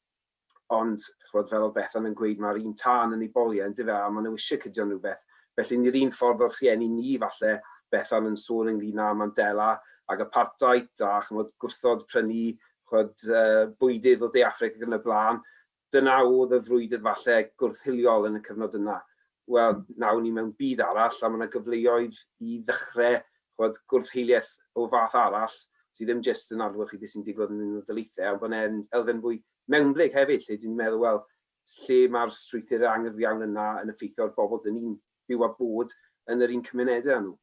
E: ond ch'mod, fel oedd Bethan yn gweud, mae'r un tân yn ei boliau, yndyfe, a maen nhw eisiau cydio'n rhywbeth. Felly, yn yr un ffordd oedd rhieni ni, falle, Bethan yn sôn ynglyn â Mandela ac apartheid a ch'mod, gwrthod prynu ch'mod, bwydydd o De Affrica ac yn y blaen, dyna oedd y frwydr falle gwrth-hiliol yn y cyfnod yna. Wel, nawr ni mewn byd arall a mae yna gyfleoedd i ddechrau ch'mod, gwrth-hiliaeth o fath arall sydd ddim jyst yn adlewyrchu beth sy'n digwydd yn Unol Daleithiau, ond bod e'n elfen fwy mewnblyg hefyd, lle dyn ni'n meddwl, wel, lle mae'r strwythurau anghyfiawn yna yn effeithio ar bobl dyn ni'n byw a bod yn yr un cymunedau â nhw.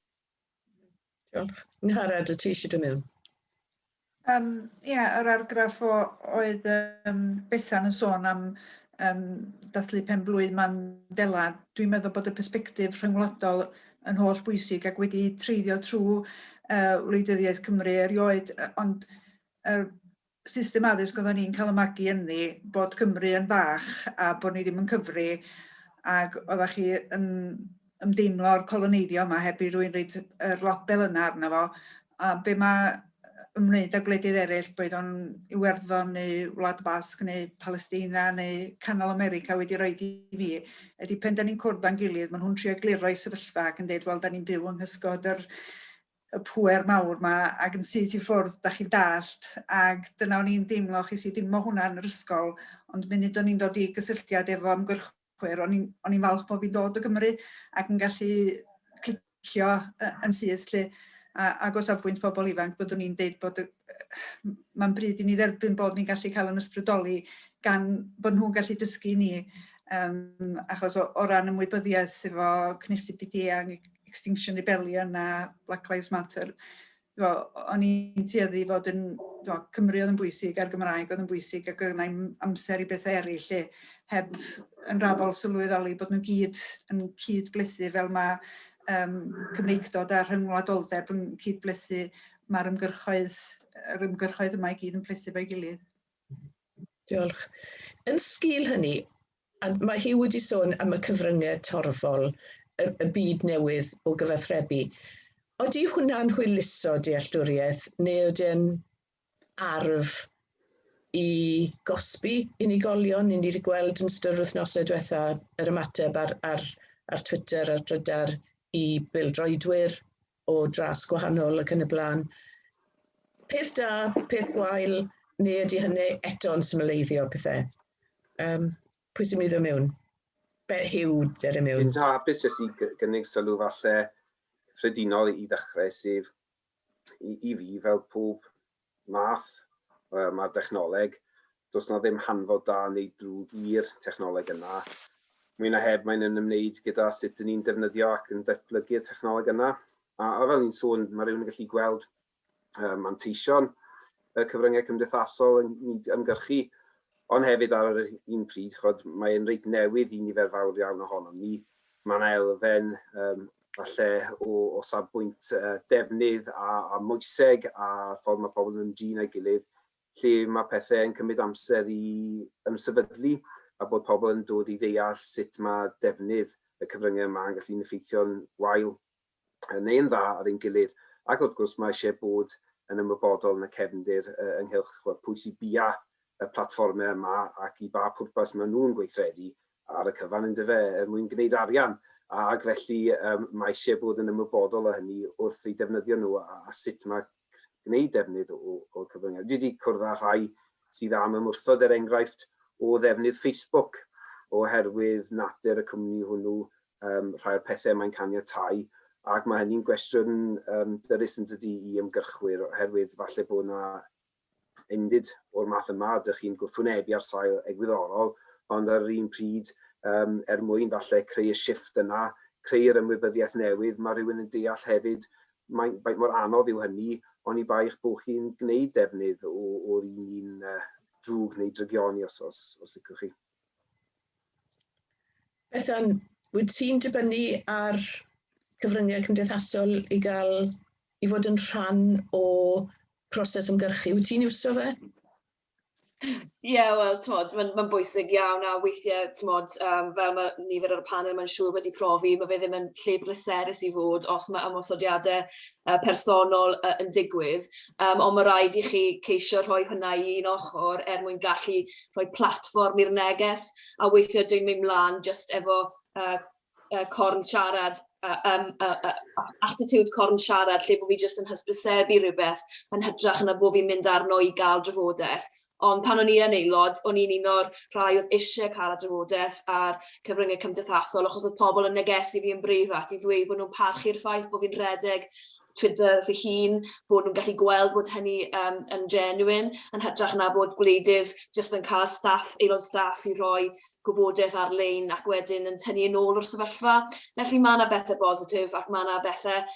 A: Diolch. Angharad, y ti eisiau dod mewn?
D: Ie, yeah, yr argraff o, oedd Bethan yn sôn am um, dathlu pen blwydd Mandela, dwi'n meddwl bod y persbectif rhyngwladol yn holl bwysig ac wedi treiddio trwy wleidyddiaeth Cymru erioed, ond system addysg oedden ni'n cael y magu ynddi, bod Cymru yn fach a bod ni ddim yn cyfri, ac oeddech chi yn ymdeimlo'r coloneiddio yma heb i rywun roid yr label yna arno fo, a be mae ymwneud â gwledydd eraill, boed o'n Iwerddon neu Wlad Basg neu Palestina neu Canol America wedi rhoi i fi, ydy pen da ni'n cwrdd â'n gilydd, maen nhw'n trio egluro eu sefyllfa ac yn deud, wel, da ni'n byw yng nghysgod yr, y pŵer mawr 'ma ac yn syth i ffwrdd, da chi'n dallt, ac dyna o'n i'n deimlo, ches i ddim o hwnna yn yr ysgol, ond munud o'n i'n dod i gysylltiad efo ymgyrchwyr, o'n i'n o'n i'n falch bod fi'n dod o Gymru ac yn gallu clicio yn syth 'lly. A, ac o safbwynt pobl ifanc, byddwn i'n deud bod y, mae'n bryd i ni dderbyn bod ni'n gallu cael yn ysbrydoli gan bod nhw'n gallu dysgu ni. Achos o ran ymwybyddiaeth efo cynhesu byd-eang, Extinction Rebellion a Black Lives Matter, o'n i'n tueddu i fod yn, Cymru oedd yn bwysig a'r Gymraeg oedd yn bwysig ac oedd yna amser i bethau eraill lle heb yn raddol sylweddoli bod nhw gyd yn cyd-blethu fel mae Cymreictod a rhyngwladoldeb yn cyd-blethu, mae'r ymgyrchoedd, yr ymgyrchoedd yma i gyd yn plethu efo'i gilydd.
A: Diolch. Yn sgil hynny, a mae Huw wedi sôn am y cyfryngau torfol, y byd newydd o gyfathrebu. Odi hwnna'n hwyluso dealltwriaeth neu ydy e'n arf i gosbi unigolion? Ni wedi gweld yn ystod yr wythnosau diwetha yr ymateb ar Twitter a'r drydar i bêl-droedwyr o dras gwahanol ac yn y blaen. Peth da, peth gwael, neu ydy hynny eto'n symleiddio pethau? Pwy sy'n mynd i ddod mewn? Be, Huw, dere mewn.
E: Dwi'n hapus jyst i gynnig sylw falle cyffredinol i ddechrau, sef i fi fel pob math mae'r dechnoleg, does na ddim hanfod da neu drwg i'r technoleg yna. Mwy na heb, mae'n yn ymwneud gyda sut dyn ni'n defnyddio ac yn datblygu'r technoleg yna. A fel ni'n sôn, mae rhywun yn gallu gweld manteision y cyfryngau cymdeithasol yn ymgyrchu, ond hefyd ar yr un pryd, chod, mae'n reit newydd i nifer fawr iawn ohonom ni. Mae yna elfen falle o safbwynt defnydd a moeseg a ffordd mae pobl yn ymdrin â'i gilydd, lle mae pethau yn cymryd amser i ymsefydlu a bod pobl yn dod i ddeall sut mae defnydd y cyfryngau yma yn gallu'n effeithio'n wael neu yn dda ar ein gilydd. Ac wrth gwrs mae eisiau bod yn ymwybodol yn y cefndir ynghylch pwy sy'n bia y platfformau yma ac i ba pwrpas maen nhw'n gweithredu ar y cyfan yndyfe, er mwyn gwneud arian. Ac felly mae eisiau bod yn ymwybodol o hynny wrth eu defnyddio nhw a sut mae gwneud defnydd o'r cyfryngau. Dwi wedi cwrdd â rhai sydd am ymwrthod, er enghraifft, o ddefnydd Facebook oherwydd natur y cwmni hwnnw, rhai o'r pethau mae'n caniatáu, ac mae hynny'n gwestiwn dyrys yn dydi i ymgyrchwyr, oherwydd falle bod yna endid o'r math yma, ydych chi'n gwrthwynebu ar sail egwyddorol, ond ar yr un pryd, er mwyn falle creu y shifft yna, creu'r ymwybyddiaeth newydd, mae rhywun yn deall hefyd faint mor anodd yw hynny, oni bai eich bod chi'n gwneud defnydd o'r un drwg neu drygioni os licwch chi.
A: Bethan, wyt ti'n dibynnu ar cyfryngau cymdeithasol i gael i fod yn rhan o proses ymgyrchu? Wyt ti'n iwso fe?
C: Ie, yeah, wel, t'mod, mae'n bwysig iawn a weithiau, t'mod, fel mae nifer ar y panel mae'n siŵr wedi profi, mae fe ddim yn lle pleserus i fod os mae ymosodiadau personol yn digwydd, ond mae rhaid i chi ceisio rhoi hwnna i un ochr er mwyn gallu rhoi platfform i'r neges, a weithiau dwi'n mynd mlaen just efo corn siarad, attitude corn siarad, lle bod fi jyst yn hysbysebu rhywbeth yn hytrach na bod fi'n mynd arno i gael drafodaeth. Ond pan o'n i yn aelod, o'n i'n un o'r rhai oedd eisiau cael y drafodaeth ar cyfryngau cymdeithasol, achos oedd pobl yn negesu fi yn breifat i ddweud bod nhw'n parchu'r ffaith bod fi'n rhedeg Twitter fy hun, bod nhw'n gallu gweld bod hynny yn genuine, yn hytrach na bod gwleidydd jyst yn cael staff, aelod staff i roi gwybodaeth ar-lein ac wedyn yn tynnu yn ôl o'r sefyllfa. Felly mae yna bethau positif ac mae yna bethau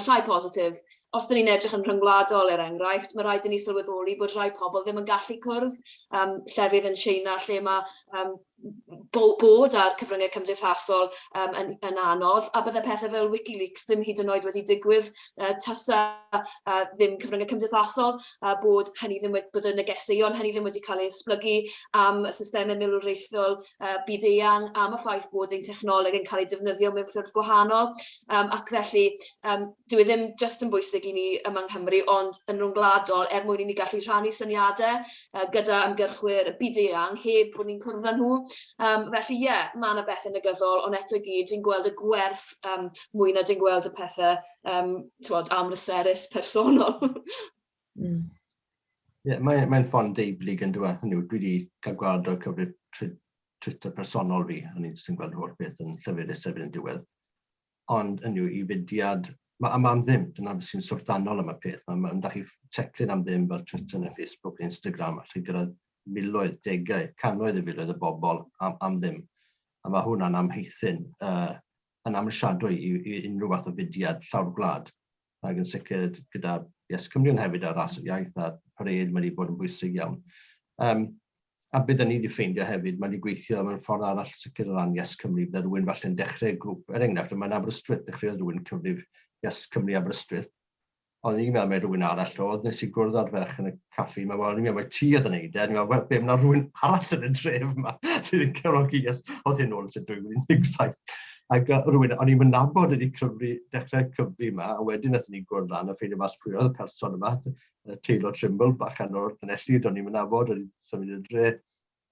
C: llai positif. Os dyn ni'n edrych yn rhyngwladol, er enghraifft, mae rhaid i ni sylweddoli bod rhai pobl ddim yn gallu cwrdd, llefydd yn Tsieina lle mae Bod ar cyfryngau cymdeithasol yn anodd, a bydde pethau fel WikiLeaks ddim hyd yn oed wedi digwydd tasa ddim cyfryngau cymdeithasol, a bod hynny ddim wedi, bod y negeseuon hynny ddim wedi cael eu esblygu am y systemau milwriaethol byd-eang, am y ffaith bod ein technoleg yn cael ei defnyddio mewn ffyrdd gwahanol. Ac felly, dyw e ddim jyst yn bwysig i ni yma yng Nghymru, ond yn rhyngwladol, er mwyn i ni gallu rhannu syniadau gyda ymgyrchwyr byd-eang heb bod ni'n cwrdd â nhw. Felly ie, yeah, mae yna bethau negyddol, ond eto i gyd, dwi'n gweld y gwerth mwy na dwi'n gweld y pethau t'wod, amhleserus personol.
B: Yeah, mae'n mae ffordd deublyg yn dweud. Hynny yw, dwi wedi cael gweld o'r cyfrif Twitter personol fi, o'n i'n jyst yn gweld holl beth yn llyfrus erbyn y diwedd. Ond hynny yw, i fudiad, ma am ddim, dyna beth sy'n syfrdanol am y peth. Mae ma, ma chi teclyn am ddim fel Twitter neu Facebook neu Instagram, allai gyrraedd miloedd, degau, cannoedd o filoedd o bobl am ddim. A mae hwnna'n amheithyn, yn amhrisiadwy i unrhyw fath o fudiad llawr gwlad. Ac yn sicr gyda Yes Cymru ond hefyd ar ras yr iaith a'r parade mae wedi bod yn bwysig iawn. A beth ni wedi ffeindio hefyd, mae wedi gweithio mewn ffordd arall sicr o ran Yes Cymru, bydde rhywun falle'n dechrau grŵp, er enghraifft, yma'n Aberystwyth, dechreuodd rhywun cyfrif Yes Cymru Aberystwyth, ond i'n meddwl mai rhywun arall oedd, nes i gwrdd â'r ferch yn y caffi, mae'n meddwl, i'n meddwl mai ti oedd yn neud e, ni'n meddwl, wel, be, mae rhywun arall yn y dref yma sydd yn cefnogi Yes, oedd hyn ôl tua 2017. Ac rhywun, o'n i'n nabod wedi cyfri, dechrau cyfri yma, a wedyn nathon ni gwrdd lan a ffeindio mas pwy oedd y person yma, Taylor Trimble, bachan o'r Llanelli, do'n i'n nabod, oedd symud y dre,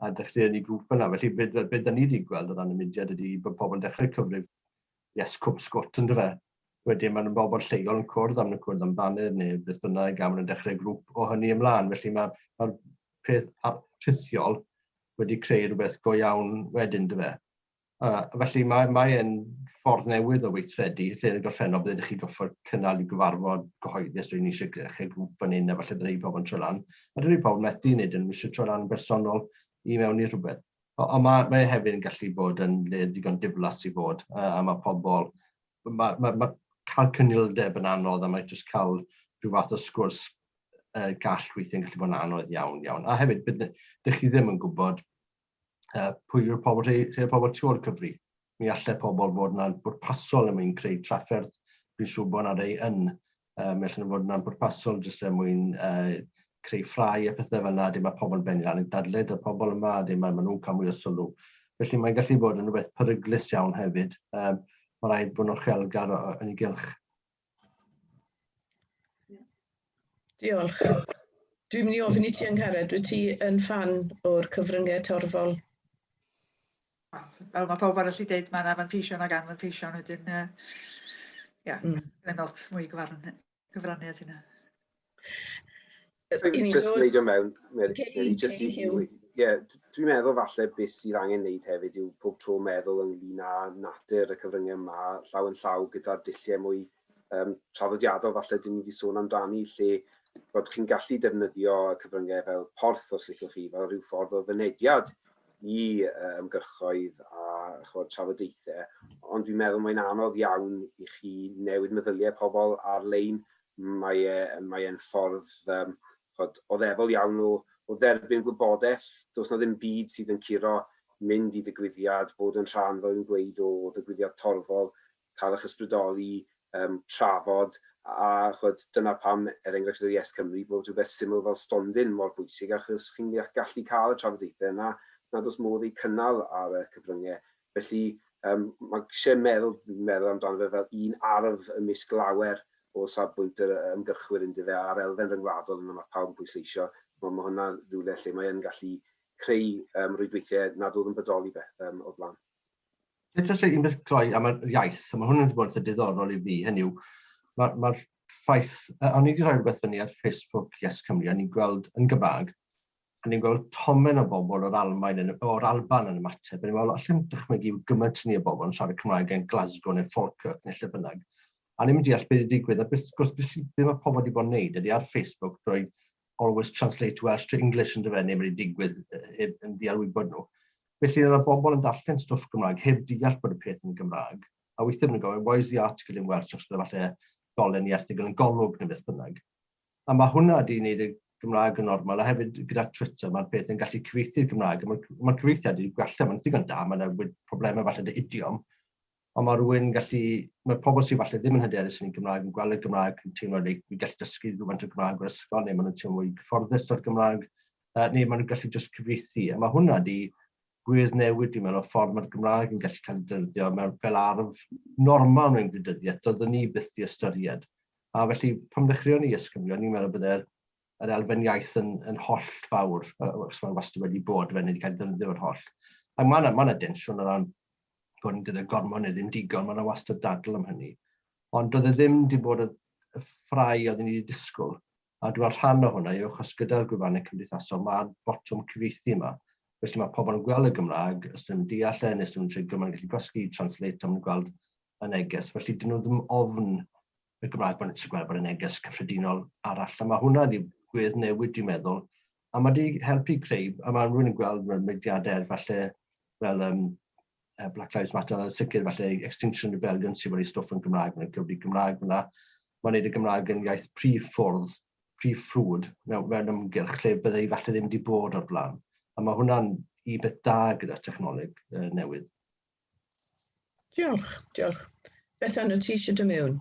B: a dechrau ni grŵp yna. Felly, be da ni wedi gweld o ran y mudiad ydy bod pobl yn dechrau cyfrif Yes Cwm Sgwt yn dyfe. Wedyn maen nhw'n bobl lleol yn cwrdd, am nhw'n cwrdd am baned neu beth bynnag, a maen nhw'n dechrau grŵp o hynny ymlaen. Felly mae'r ma peth rhithiol wedi creu rhywbeth go iawn wedyn, dyfe. Felly mae, mae e'n ffordd newydd o weithredu, lle yn y gorffennol byddai chi goffod cynnal i gyfarfod gyhoeddus, rwy'n eisiau dechrau grŵp fan hyn, a falle byddai pobl yn troi lan. A dydy pobl methu wneud yn eisiau troi lan bersonol i mewn i rhywbeth. Ond mae, mae hefyd yn gallu bod yn le digon diflas i fod, a mae pobl, mae, mae, mae cael cynildeb yn anodd, a mae jyst cael rhyw fath o sgwrs gall weithiau'n gallu bod yn anodd iawn, iawn. A hefyd, dych chi ddim yn gwybod pwy yw'r pobl, rhai, pobl tu ôl cyfri. Mi allai pobl fod yna'n bwrpasol er mwyn creu trafferth. Dwi'n siŵr bod yna rei yn. Mi allan nhw fod yna'n bwrpasol jyst er mwyn creu ffrau a pethau fel yna. Dim mae pobl yn bennu lan yn dadled y pobl yma, dim mae nhw'n cael mwy o sylw. Felly mae'n gallu bod yn rhywbeth peryglus iawn hefyd. Mae rhaid bod nhw'n uchelgar yn ei gylch.
A: Diolch. Dwi'n mynd i ofyn i ti Angharad, wyt ti yn ffan o'r cyfryngau torfol?
D: Fel mae pawb arall i dweud, mae yna fanteision ac anfanteision wedyn, ia, ddim lot mwy gyfrannu at hynna.
E: Just neud o mewn, Mary, just i, yeah, dwi'n meddwl falle beth sydd angen wneud hefyd yw pob tro meddwl ynglyn â natur y cyfryngau yma llaw yn llaw gyda dulliau mwy traddodiadol falle dyn ni wedi sôn amdani, lle bod chi'n gallu defnyddio y cyfryngau fel porth, os liciwch chi, fel rhyw ffordd o fynediad i ymgyrchoedd a ch'mod, trafodaethau, ond dwi'n meddwl mae'n anodd iawn i chi newid meddyliau pobl ar-lein. Mae e, mae e'n ffordd ch'od, oddefol iawn o dderbyn gwybodaeth. Does na ddim byd sydd yn curo mynd i ddigwyddiad, bod yn rhan, fel fi'n gweud, o ddigwyddiad torfol, cael eich ysbrydoli, trafod, a ch'od, dyna pam, er enghraifft, yr Yes Cymru, bod rhywbeth syml fel stondin mor bwysig, achos chi'n gallu cael y trafodaethau yna nad oes modd eu cynnal ar y cyfryngau. Felly, mae eisiau meddwl amdano fe fel un arf ymysg lawer o safbwynt yr ymgyrchwyr yndyfe, a'r elfen ryngwladol yna mae pawb yn pwysleisio. Mae hwnna rhywle lle mae yn gallu creu rwydweithiau nad oedd yn bodoli o'r blaen.
B: Jyst un beth gloi am yr iaith, a mae hwn wedi bod yn eitha diddorol i fi, hynny yw, mae'r ma ffaith, o'n i wedi rhoi rhywbeth fyny ar Facebook Yes Cymru, a ni'n gweld yn Gymraeg, a ni'n gweld tomen o bobl o'r Almaen, yn, o'r Alban yn ymateb, a ni'n meddwl, allai'n dychmygu gymaint ni o bobl yn siarad Cymraeg yn Glasgow neu Falkirk neu lle bynnag. A ni'n deall beth wedi digwydd, a beth, gwrs, beth, beth mae pobl wedi bod yn neud ydy ar Facebook drwy always translate Welsh to English yn dyfe, neu mae wedi digwydd yn ddiarwybod nhw. Felly yna bobl yn darllen stwff Gymraeg heb deall bod y peth yn Gymraeg. A weithiau maen nhw'n gofyn, "Why is the article in Welsh?" Achos bydde falle dolen i erthygl yn Golwg neu beth bynnag. A mae hwnna wedi gwneud y Gymraeg yn normal, a hefyd gyda Twitter mae'r peth yn gallu cyfieithu'r Gymraeg, mae'r ma cyfieithiad wedi gwella, mae'n ddigon da, mae'n problemau falle dy idiom, ond mae rhywun gallu, mae pobl sydd falle ddim yn hyderus yn ei Gymraeg yn gweld y Gymraeg yn teimlo reit, fi'n gallu dysgu rhywfaint o Gymraeg o'r ysgol, neu maen nhw'n teimlo mwy cyfforddus o'r Gymraeg, neu maen nhw'n gallu just cyfieithu. A mae hwnna di gwedd newid, dwi'n meddwl, o ffordd mae'r Gymraeg yn gallu cael ei defnyddio mewn fel arf normal mewn gwleidyddiaeth, doeddwn ni byth di ystyried. A felly, pan ddechreuon ni Yes Cymru, o'n i'n meddwl bydde'r yr elfen iaith yn, yn holl fawr, achos mae'n wastad wedi bod, fe ni wedi cael ei defnyddio o'r holl. A mae yna ma densiwn o ran bod ni'n dyddio gormod neu ddim digon, mae yna wastad dadl am hynny. Ond doedd e ddim wedi bod y, y ffrau oeddwn ni wedi disgwyl. A dwi'n meddwl rhan o hwnna yw achos gyda'r gwefannau cymdeithasol mae'r botwm cyfieithu yma. Felly mae pobl yn gweld y Gymraeg, os dyn nhw'n deall e, neu os dyn nhw'n trigger, maen nhw'n gallu gwasgu translate a maen nhw'n gweld y neges. Felly dyn nhw ddim ofn y Gymraeg, maen nhw'n gweld bod y neges cyffredinol arall. A mae hwnna wedi gwedd newid, dwi'n meddwl. A mae wedi helpu creu, a mae rhywun yn gweld mewn mudiadau falle fel um, Black Lives Matter, yn sicr falle Extinction Rebellion sydd wedi stwff yn Gymraeg, mae'n cyfri Gymraeg fyna. Mae'n neud y Gymraeg yn iaith prif ffwrdd, prif ffrwd mewn, mewn ymgyrch lle byddai falle ddim wedi bod o'r blaen. A mae hwnna'n i beth da gyda technoleg newydd.
A: Diolch, diolch. Bethan, wyt ti eisiau dy mewn?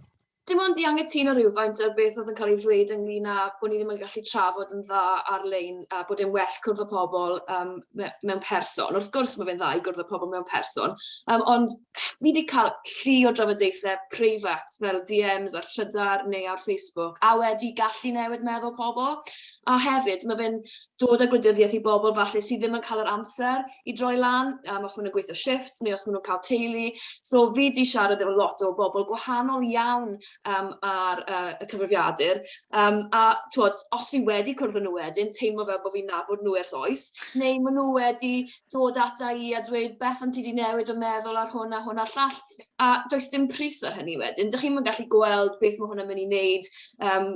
C: Dim ond i anghytuno rhywfaint ar beth oedd yn cael ei ddweud ynglyn â bod ni ddim yn gallu trafod yn dda ar-lein a bod e'n well cwrdd â pobl um, mewn person. Wrth gwrs mae fe'n dda i gwrdd â pobl mewn person, um, ond fi wedi cael llu o drafodaethau preifat fel DMs ar Trydar neu ar Facebook a wedi gallu newid meddwl pobl. A hefyd, mae fe'n dod â gwleidyddiaeth i bobl falle sydd ddim yn cael yr amser i droi lan, um, os maen nhw'n gweithio shift neu os maen nhw'n cael teulu. So fi wedi siarad efo lot o bobl gwahanol iawn um, ar uh, y cyfrifiadur. Um, a twod, os fi wedi cwrdd â nhw wedyn, teimlo fel bod fi'n nabod nhw ers oes, neu maen nhw wedi dod ata i a dweud, Bethan, ti wedi newid fy meddwl ar hwn a hwn a'r llall. A does dim pris ar hynny wedyn. Dych chi'n gallu gweld beth mae hwnna'n mynd i wneud um,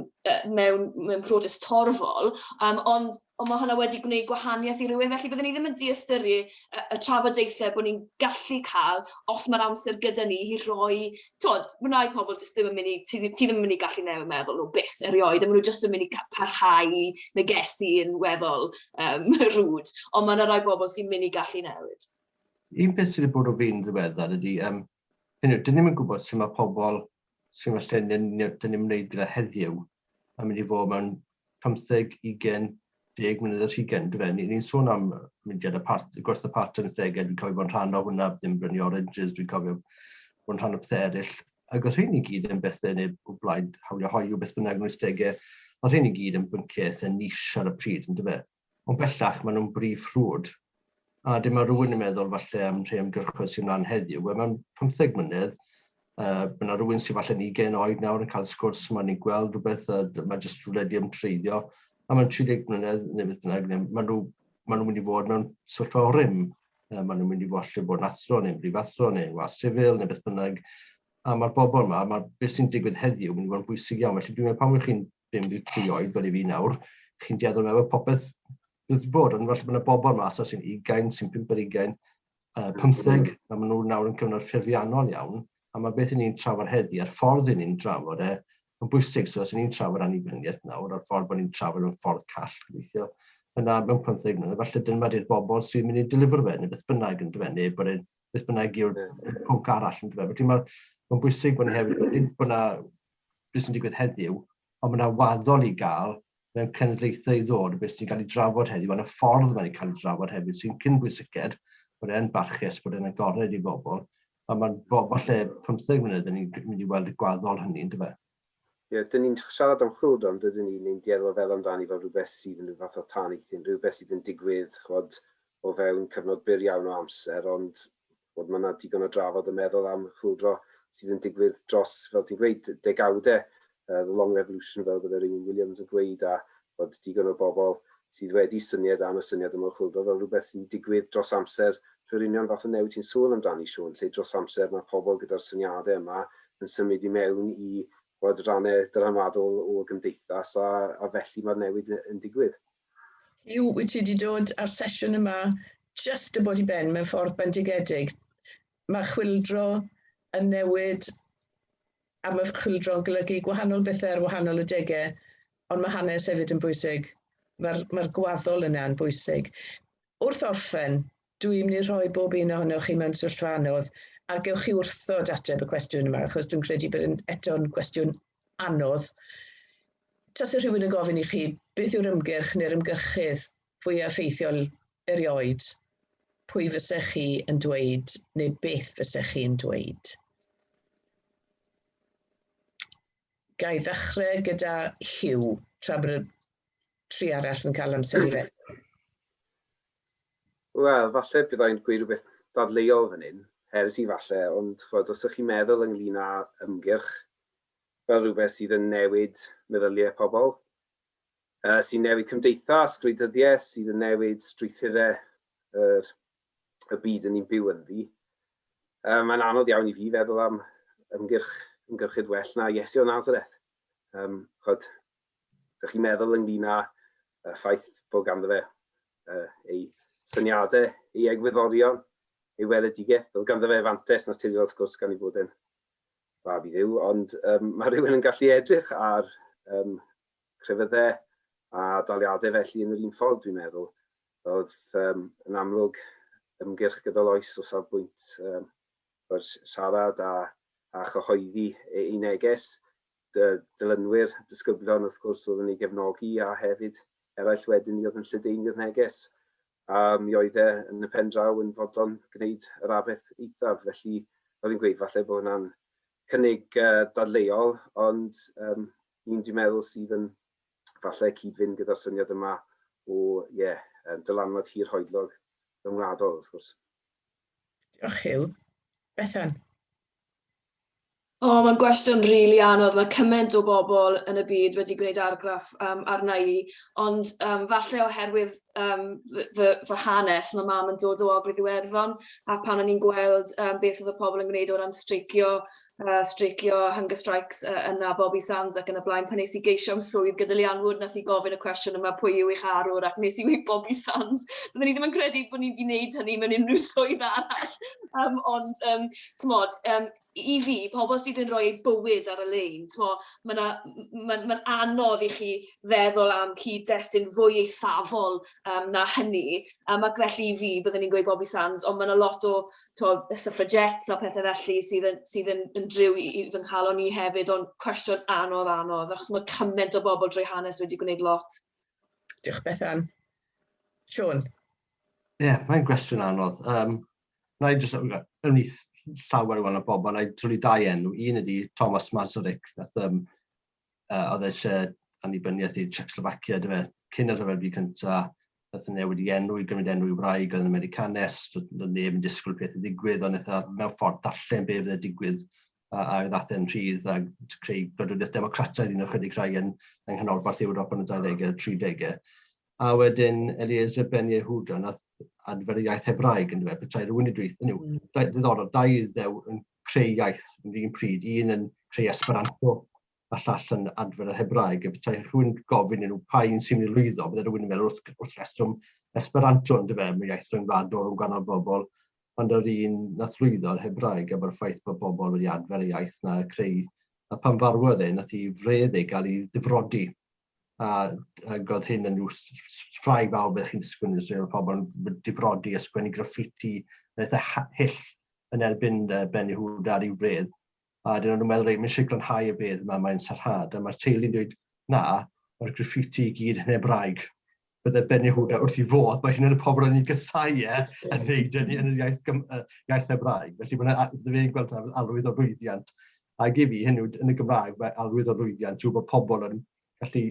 C: mewn, mewn protest torfol, um, ond, ond mae hwnna wedi gwneud gwahaniaeth i rywun, felly byddwn ni ddim yn diystyru y, y trafodaethau bod ni'n gallu cael os mae'r amser gyda ni i roi, twod, mae rai pobl jyst ddim yn mynd i, ti, ti ddim yn mynd i gallu newid meddwl nhw byth erioed, a maen nhw jyst yn mynd i parhau i negesu yn weddol um, rwd, ond mae yna rai bobl sy'n mynd i gallu newid.
B: Un peth sydd wedi bod o fi'n ddiweddar ydy, um, hynny yw, dyn ni'n gwybod sut mae pobl sy'n falle dyn ni'n wneud gyda heddiw yn mynd i fod mewn 15, 20, 10 mlynedd ar hugain, dyfe? Ni'n ni sôn am mudiad y part, gwerth y part yn y ddegau, dwi'n cofio bod yn rhan o hwnna, ddim brynu oranges, dwi'n cofio bod yn rhan o pethau eraill. Ac oedd rhain i gyd yn bethau neu o blaid hawliau hoyw, beth bynnag yn 80au, oedd rhain i gyd yn bynciau eitha niche ar y pryd, yn dyfe? Ond bellach maen nhw'n brif ffrwd. A dim mae rhywun yn meddwl falle am rhai ymgyrchoedd sy'n mlaen heddiw. Wel, mewn 15 mlynedd, mae yna rhywun sy'n falle'n 20 oed nawr yn cael sgwrs, mae'n ni'n gweld rhywbeth, a mae jyst rhywle di ymtreiddio. A mewn 30 mlynedd, neu beth bynnag, neu, maen nhw, maen nhw'n mynd i fod mewn sefyllfa o rym. Maen nhw'n mynd i fod falle bod yn athro, neu'n brifathro, neu'n was sifil, neu beth bynnag. A mae'r bobl yma, mae beth sy'n digwydd heddiw yn mynd i fod yn bwysig iawn. Felly dwi'n meddwl pan wych chi'n 53 oed fel i fi nawr, chi'n dueddol meddwl popeth wedi bod, ond falle bod yna bobl yma sy'n 20, sy'n 5 ar 20, 15, a maen nhw nawr yn cyfnod ffurfiannol iawn, a mae beth i ni'n trafod heddi, a'r ffordd i ni'n trafod e, yn bwysig, so os ni'n trafod annibyniaeth nawr, a'r ffordd bod ni'n trafod yn ffordd call, gobeithio, yna mewn 15 mlynedd, falle dyma di'r bobl sy'n mynd i delifro fe, neu beth bynnag yn dyfe, neu bod e'n beth bynnag yw'r pwnc arall yn dyfe. Felly mae'n ma bwysig bod ni hefyd, bod yna beth sy'n digwydd heddiw, ond mae yna waddol i gael mewn cenedlaethau i ddod, beth sy'n cael ei drafod heddiw, yn y ffordd mae'n cael ei drafod hefyd, sy'n cyn bwysiced, bod e'n barchus, bod e'n agored i bobl, a mae'n falle 15 mlynedd yn ni'n mynd i weld y gwaddol hynny, yn dyfe?
E: Ie, yeah, dyn ni'n siarad am chwyldro, ond dydyn ni'n ni dueddol o feddwl amdani fel rhywbeth sydd yn rhyw fath o tân eithin, rhywbeth sydd yn digwydd, chwod, o fewn cyfnod byr iawn o amser, ond bod mae yna digon o drafod yn meddwl am chwyldro sydd yn digwydd dros, fel ti'n gweud, degawdau, uh, the long revolution fel bydde Raymond Williams yn gweud, a bod digon o bobl sydd wedi syniad am y syniad yma o chwyldro fel rhywbeth sy'n digwydd dros amser trwy'r union fath o newid ti'n sôn amdani, Siôn, lle dros amser mae pobl gyda'r syniadau yma yn symud i mewn i bod rannau dylanwadol o gymdeithas a, a felly mae'r newid yn digwydd.
A: Yw, wyt ti wedi dod â'r sesiwn yma jyst y bod i ben mewn ffordd bendigedig. Mae chwyldro yn newid a mae chwyldro yn golygu gwahanol bethau ar wahanol adegau, ond mae hanes hefyd yn bwysig. Mae'r ma gwaddol yna yn bwysig. Wrth orffen, dwi'n mynd i rhoi bob un ohonoch chi mewn sefyllfa anodd a gewch chi wrthod ateb y cwestiwn yma, achos dwi'n credu bod yn eto'n gwestiwn anodd. Tase rhywun yn gofyn i chi beth yw'r ymgyrch neu'r ymgyrchydd fwyaf effeithiol erioed, pwy fysech chi yn dweud neu beth fysech chi'n dweud? Ga i ddechrau gyda Hugh, tra bod y tri arall yn cael amser i feddwl.
E: Wel, falle byddai'n gweud rhywbeth dadleuol fan hyn, heresi falle, ond ch'mod, os ydych chi'n meddwl ynglyn â ymgyrch fel rhywbeth sydd yn newid meddyliau pobl, uh, sy'n newid cymdeithas, gwleidyddiaeth, sydd yn newid strwythurau yr, y byd yn ni'n byw ynddi. Uh, mae'n anodd iawn i fi feddwl am ymgyrch, ymgyrchydd well na Iesu o Nazareth. Um, chod, ydych chi'n meddwl ynglyn â y ffaith bod ganddo fe uh, ei syniadau, ei egwyddorion, ei weledigaeth. Oedd ganddo fe fantes naturiol wrth gwrs gan ei fod yn fab i Dduw, ond um, mae rhywun yn gallu edrych ar um, crefyddau a daliadau felly yn yr un ffordd, dwi'n meddwl. Oedd um, yn amlwg ymgyrch gydol oes o safbwynt um, siarad a, a chyhoeddi ei neges. Dylynwyr, disgyblion wrth gwrs oedd yn ei gefnogi a hefyd eraill wedyn ni oedd yn lledaenu'r neges. A mi oedd e yn y pen draw yn fodlon gwneud yr aberth eithaf. Felly, fel fi'n gweud, falle bod hwnna'n cynnig uh, dadleuol, ond um, un dwi'n meddwl sydd yn falle cyd-fynd gyda'r syniad yma o, ie, yeah, dylanwad hir hoedlog ryngwladol, wrth gwrs.
A: Diolch, Hugh. Bethan?
C: O, oh, mae'n gwestiwn rili really anodd. Mae cymaint o bobl yn y byd wedi gwneud argraff um, arna i, ond um, falle oherwydd um, fy, fy, fy hanes, mae mam yn dod o Ogledd Iwerddon, a pan o'n i'n gweld um, beth oedd y pobl yn gwneud o ran streicio, uh, streicio hunger strikes uh, yna Bobby Sands ac yn y blaen, pan nes i geisio am swydd gyda Leanne Wood, nath i gofyn y cwestiwn yma pwy yw eich arwr ac nes i weud Bobby Sands. Byddwn i ddim yn credu bod ni wedi gwneud hynny mewn unrhyw swydd arall. Um, ond, um, t'mod, um, i fi, pobl sydd yn rhoi eu bywyd ar y lein, mae'n ma, ma, ma anodd i chi feddwl am cyd-destun fwy eithafol um, na hynny. Um, ac felly i fi, byddwn ni'n gweud Bobby Sands, ond mae yna lot o to, suffragettes a pethau felly sydd yn, sydd yn, yn driw i, i fy nghalon i hefyd, ond cwestiwn anodd, anodd, achos mae cymaint o bobl drwy hanes wedi gwneud lot.
A: Diolch Bethan. Siôn?
B: Ie, yeah, mae'n gwestiwn anodd. Um, na i jyst, ymhlith llawer o wahanol bobl, na i trwy dau enw. Un ydy Thomas Masaryk, nath, um, uh, oedd eisiau annibyniaeth i Czechoslovakia, dy fe, cyn y rhyfel byd cyntaf, nath newid i enw i gymryd enw i wraig oedd yn Americanes, doedd neb yn disgwyl peth i ddigwydd, ond eitha mewn ffordd darllen be fydd digwydd a, a ddath e'n rhydd a creu gwladwriaeth democrataidd un o'r chydig rhai yn, yng nghanolbarth Ewrop yn y 20au, 30au. A wedyn Eliezer Ben Yehuda, nath adfer y iaith Hebraeg yn dweud, petai rhywun i dweud, hynny yw, mm. ddiddorol, dau ddew yn creu iaith yn yr un pryd, un yn creu Esperanto a llall yn adfer yr Hebraeg, a petai rhywun gofyn i nhw pa un sy'n mynd i lwyddo, bydde rhywun yn meddwl wrth, wrth reswm Esperanto yn dyfe, mae iaith rhyngwladol rhwng gwahanol bobl, ond yr un nath lwyddo yr Hebraeg efo'r ffaith bod bobl wedi adfer y iaith na creu, a pan farwodd e, nath i fredd ei gael ei ddifrodi. A, ac oedd hyn yn rhyw ffrau fawr beth chi'n disgwyl yn Israel, pobl yn difrodi a sgwennu graffiti, naeth e hyll yn erbyn Ben Yehuda ar ei fredd. A dyn nhw'n meddwl, reit, mae eisiau glanhau y bedd yma, mae'n sarhad. A mae'r teulu'n dweud, na, mae'r graffiti i gyd yn Hebraeg. Bydde Ben Yehuda wrth i fodd, mae hyn yn y pobl yn ei gysau e yn neud yn, yn y iaith, iaith Hebraeg. Felly mae'n fe'n gweld hwnna fel arwydd o lwyddiant. Ac i fi, hyn yw, yn y Gymraeg, mae arwydd o lwyddiant yw bod pobl yn gallu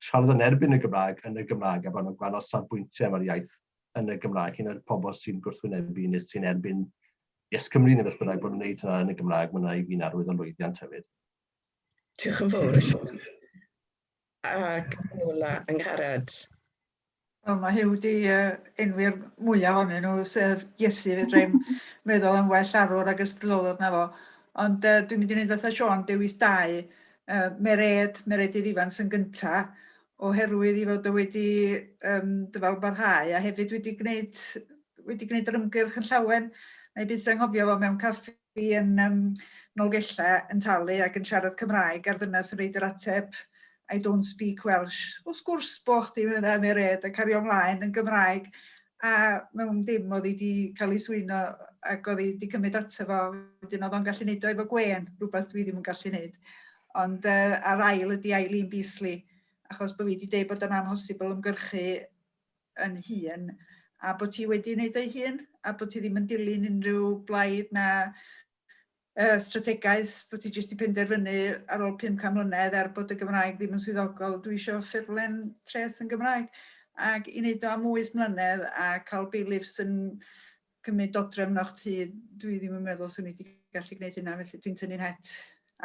B: siarad yn erbyn y Gymraeg yn y Gymraeg a bod nhw'n gwahanol safbwyntiau am yr iaith yn y Gymraeg. Hyn oed pobl sy'n gwrthwynebu neu sy'n erbyn Yes Cymru neu beth bynnag bod nhw'n gwneud hynna yn y Gymraeg, mae hwnna i fi'n arwydd o lwyddiant hefyd.
A: Diolch yn fawr, Siôn. Ac yn ola, Angharad.
D: Wel, mae Huw wedi uh, enwi'r mwyaf ohonyn nhw, sef Iesu, fedra i'm meddwl am well arwr ag ysbrydolwr na fo. Ond uh, dwi'n mynd i wneud fatha Siôn, dewis dau. Uh, Mered, Meredydd Ifans yn gynta, oherwydd i fod o wedi um, dyfal barhau a hefyd wedi gwneud wedi gwneud yr ymgyrch yn llawen. Na i byth anghofio fo mewn caffi yn um, Nolgellau yn talu ac yn siarad Cymraeg a'r ddynas yn reid yr ateb I don't speak Welsh. Wrth gwrs bo chdi, meddai Mered, a cario ymlaen yn Gymraeg. A mewn dim oedd hi wedi cael ei swyno ac oedd hi wedi cymryd ato fo. Wedyn oedd o'n gallu neud o efo gwên, rhywbeth dwi ddim yn gallu neud. Ond a'r ail ydy Eileen Beasley, achos bod fi wedi deud bod o'n amhosibl ymgyrchu yn hun, a bod ti wedi wneud o'i hun, a bod ti ddim yn dilyn unrhyw blaid na strategaeth, bod ti jyst 'di penderfynu ar ôl 500 mlynedd er bod y Gymraeg ddim yn swyddogol, dwi isio ffurflen treth yn Gymraeg. Ac i wneud o am 8 mlynedd a cael bailiffs yn cymryd dodrefn o'ch tŷ, dwi ddim yn meddwl swn i wedi gallu gwneud hynna, felly dwi'n tynnu'n het.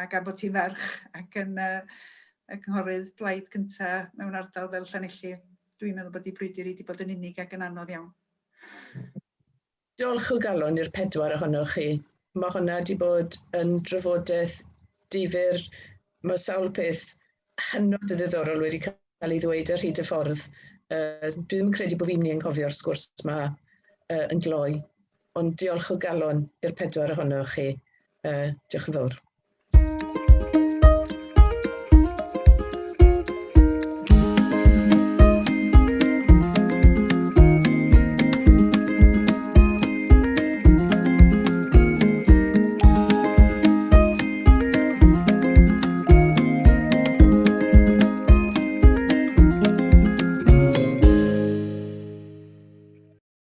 D: Ac am bod ti'n ferch ac yn y cynghorydd blaid cynta mewn ardal fel Llanelli, dwi'n meddwl bod 'i brwydr hi wedi bod yn unig ac yn anodd iawn.
A: Diolch o galon i'r pedwar ohonoch chi. Mae hwnna wedi bod yn drafodaeth difyr. Mae sawl peth hynod o ddiddorol wedi cael ei ddweud ar hyd y ffordd. Dwi ddim yn credu bod fi'n mynd i anghofio'r sgwrs yma yn gloi. Ond diolch o galon i'r pedwar ohonoch chi. Diolch yn fawr.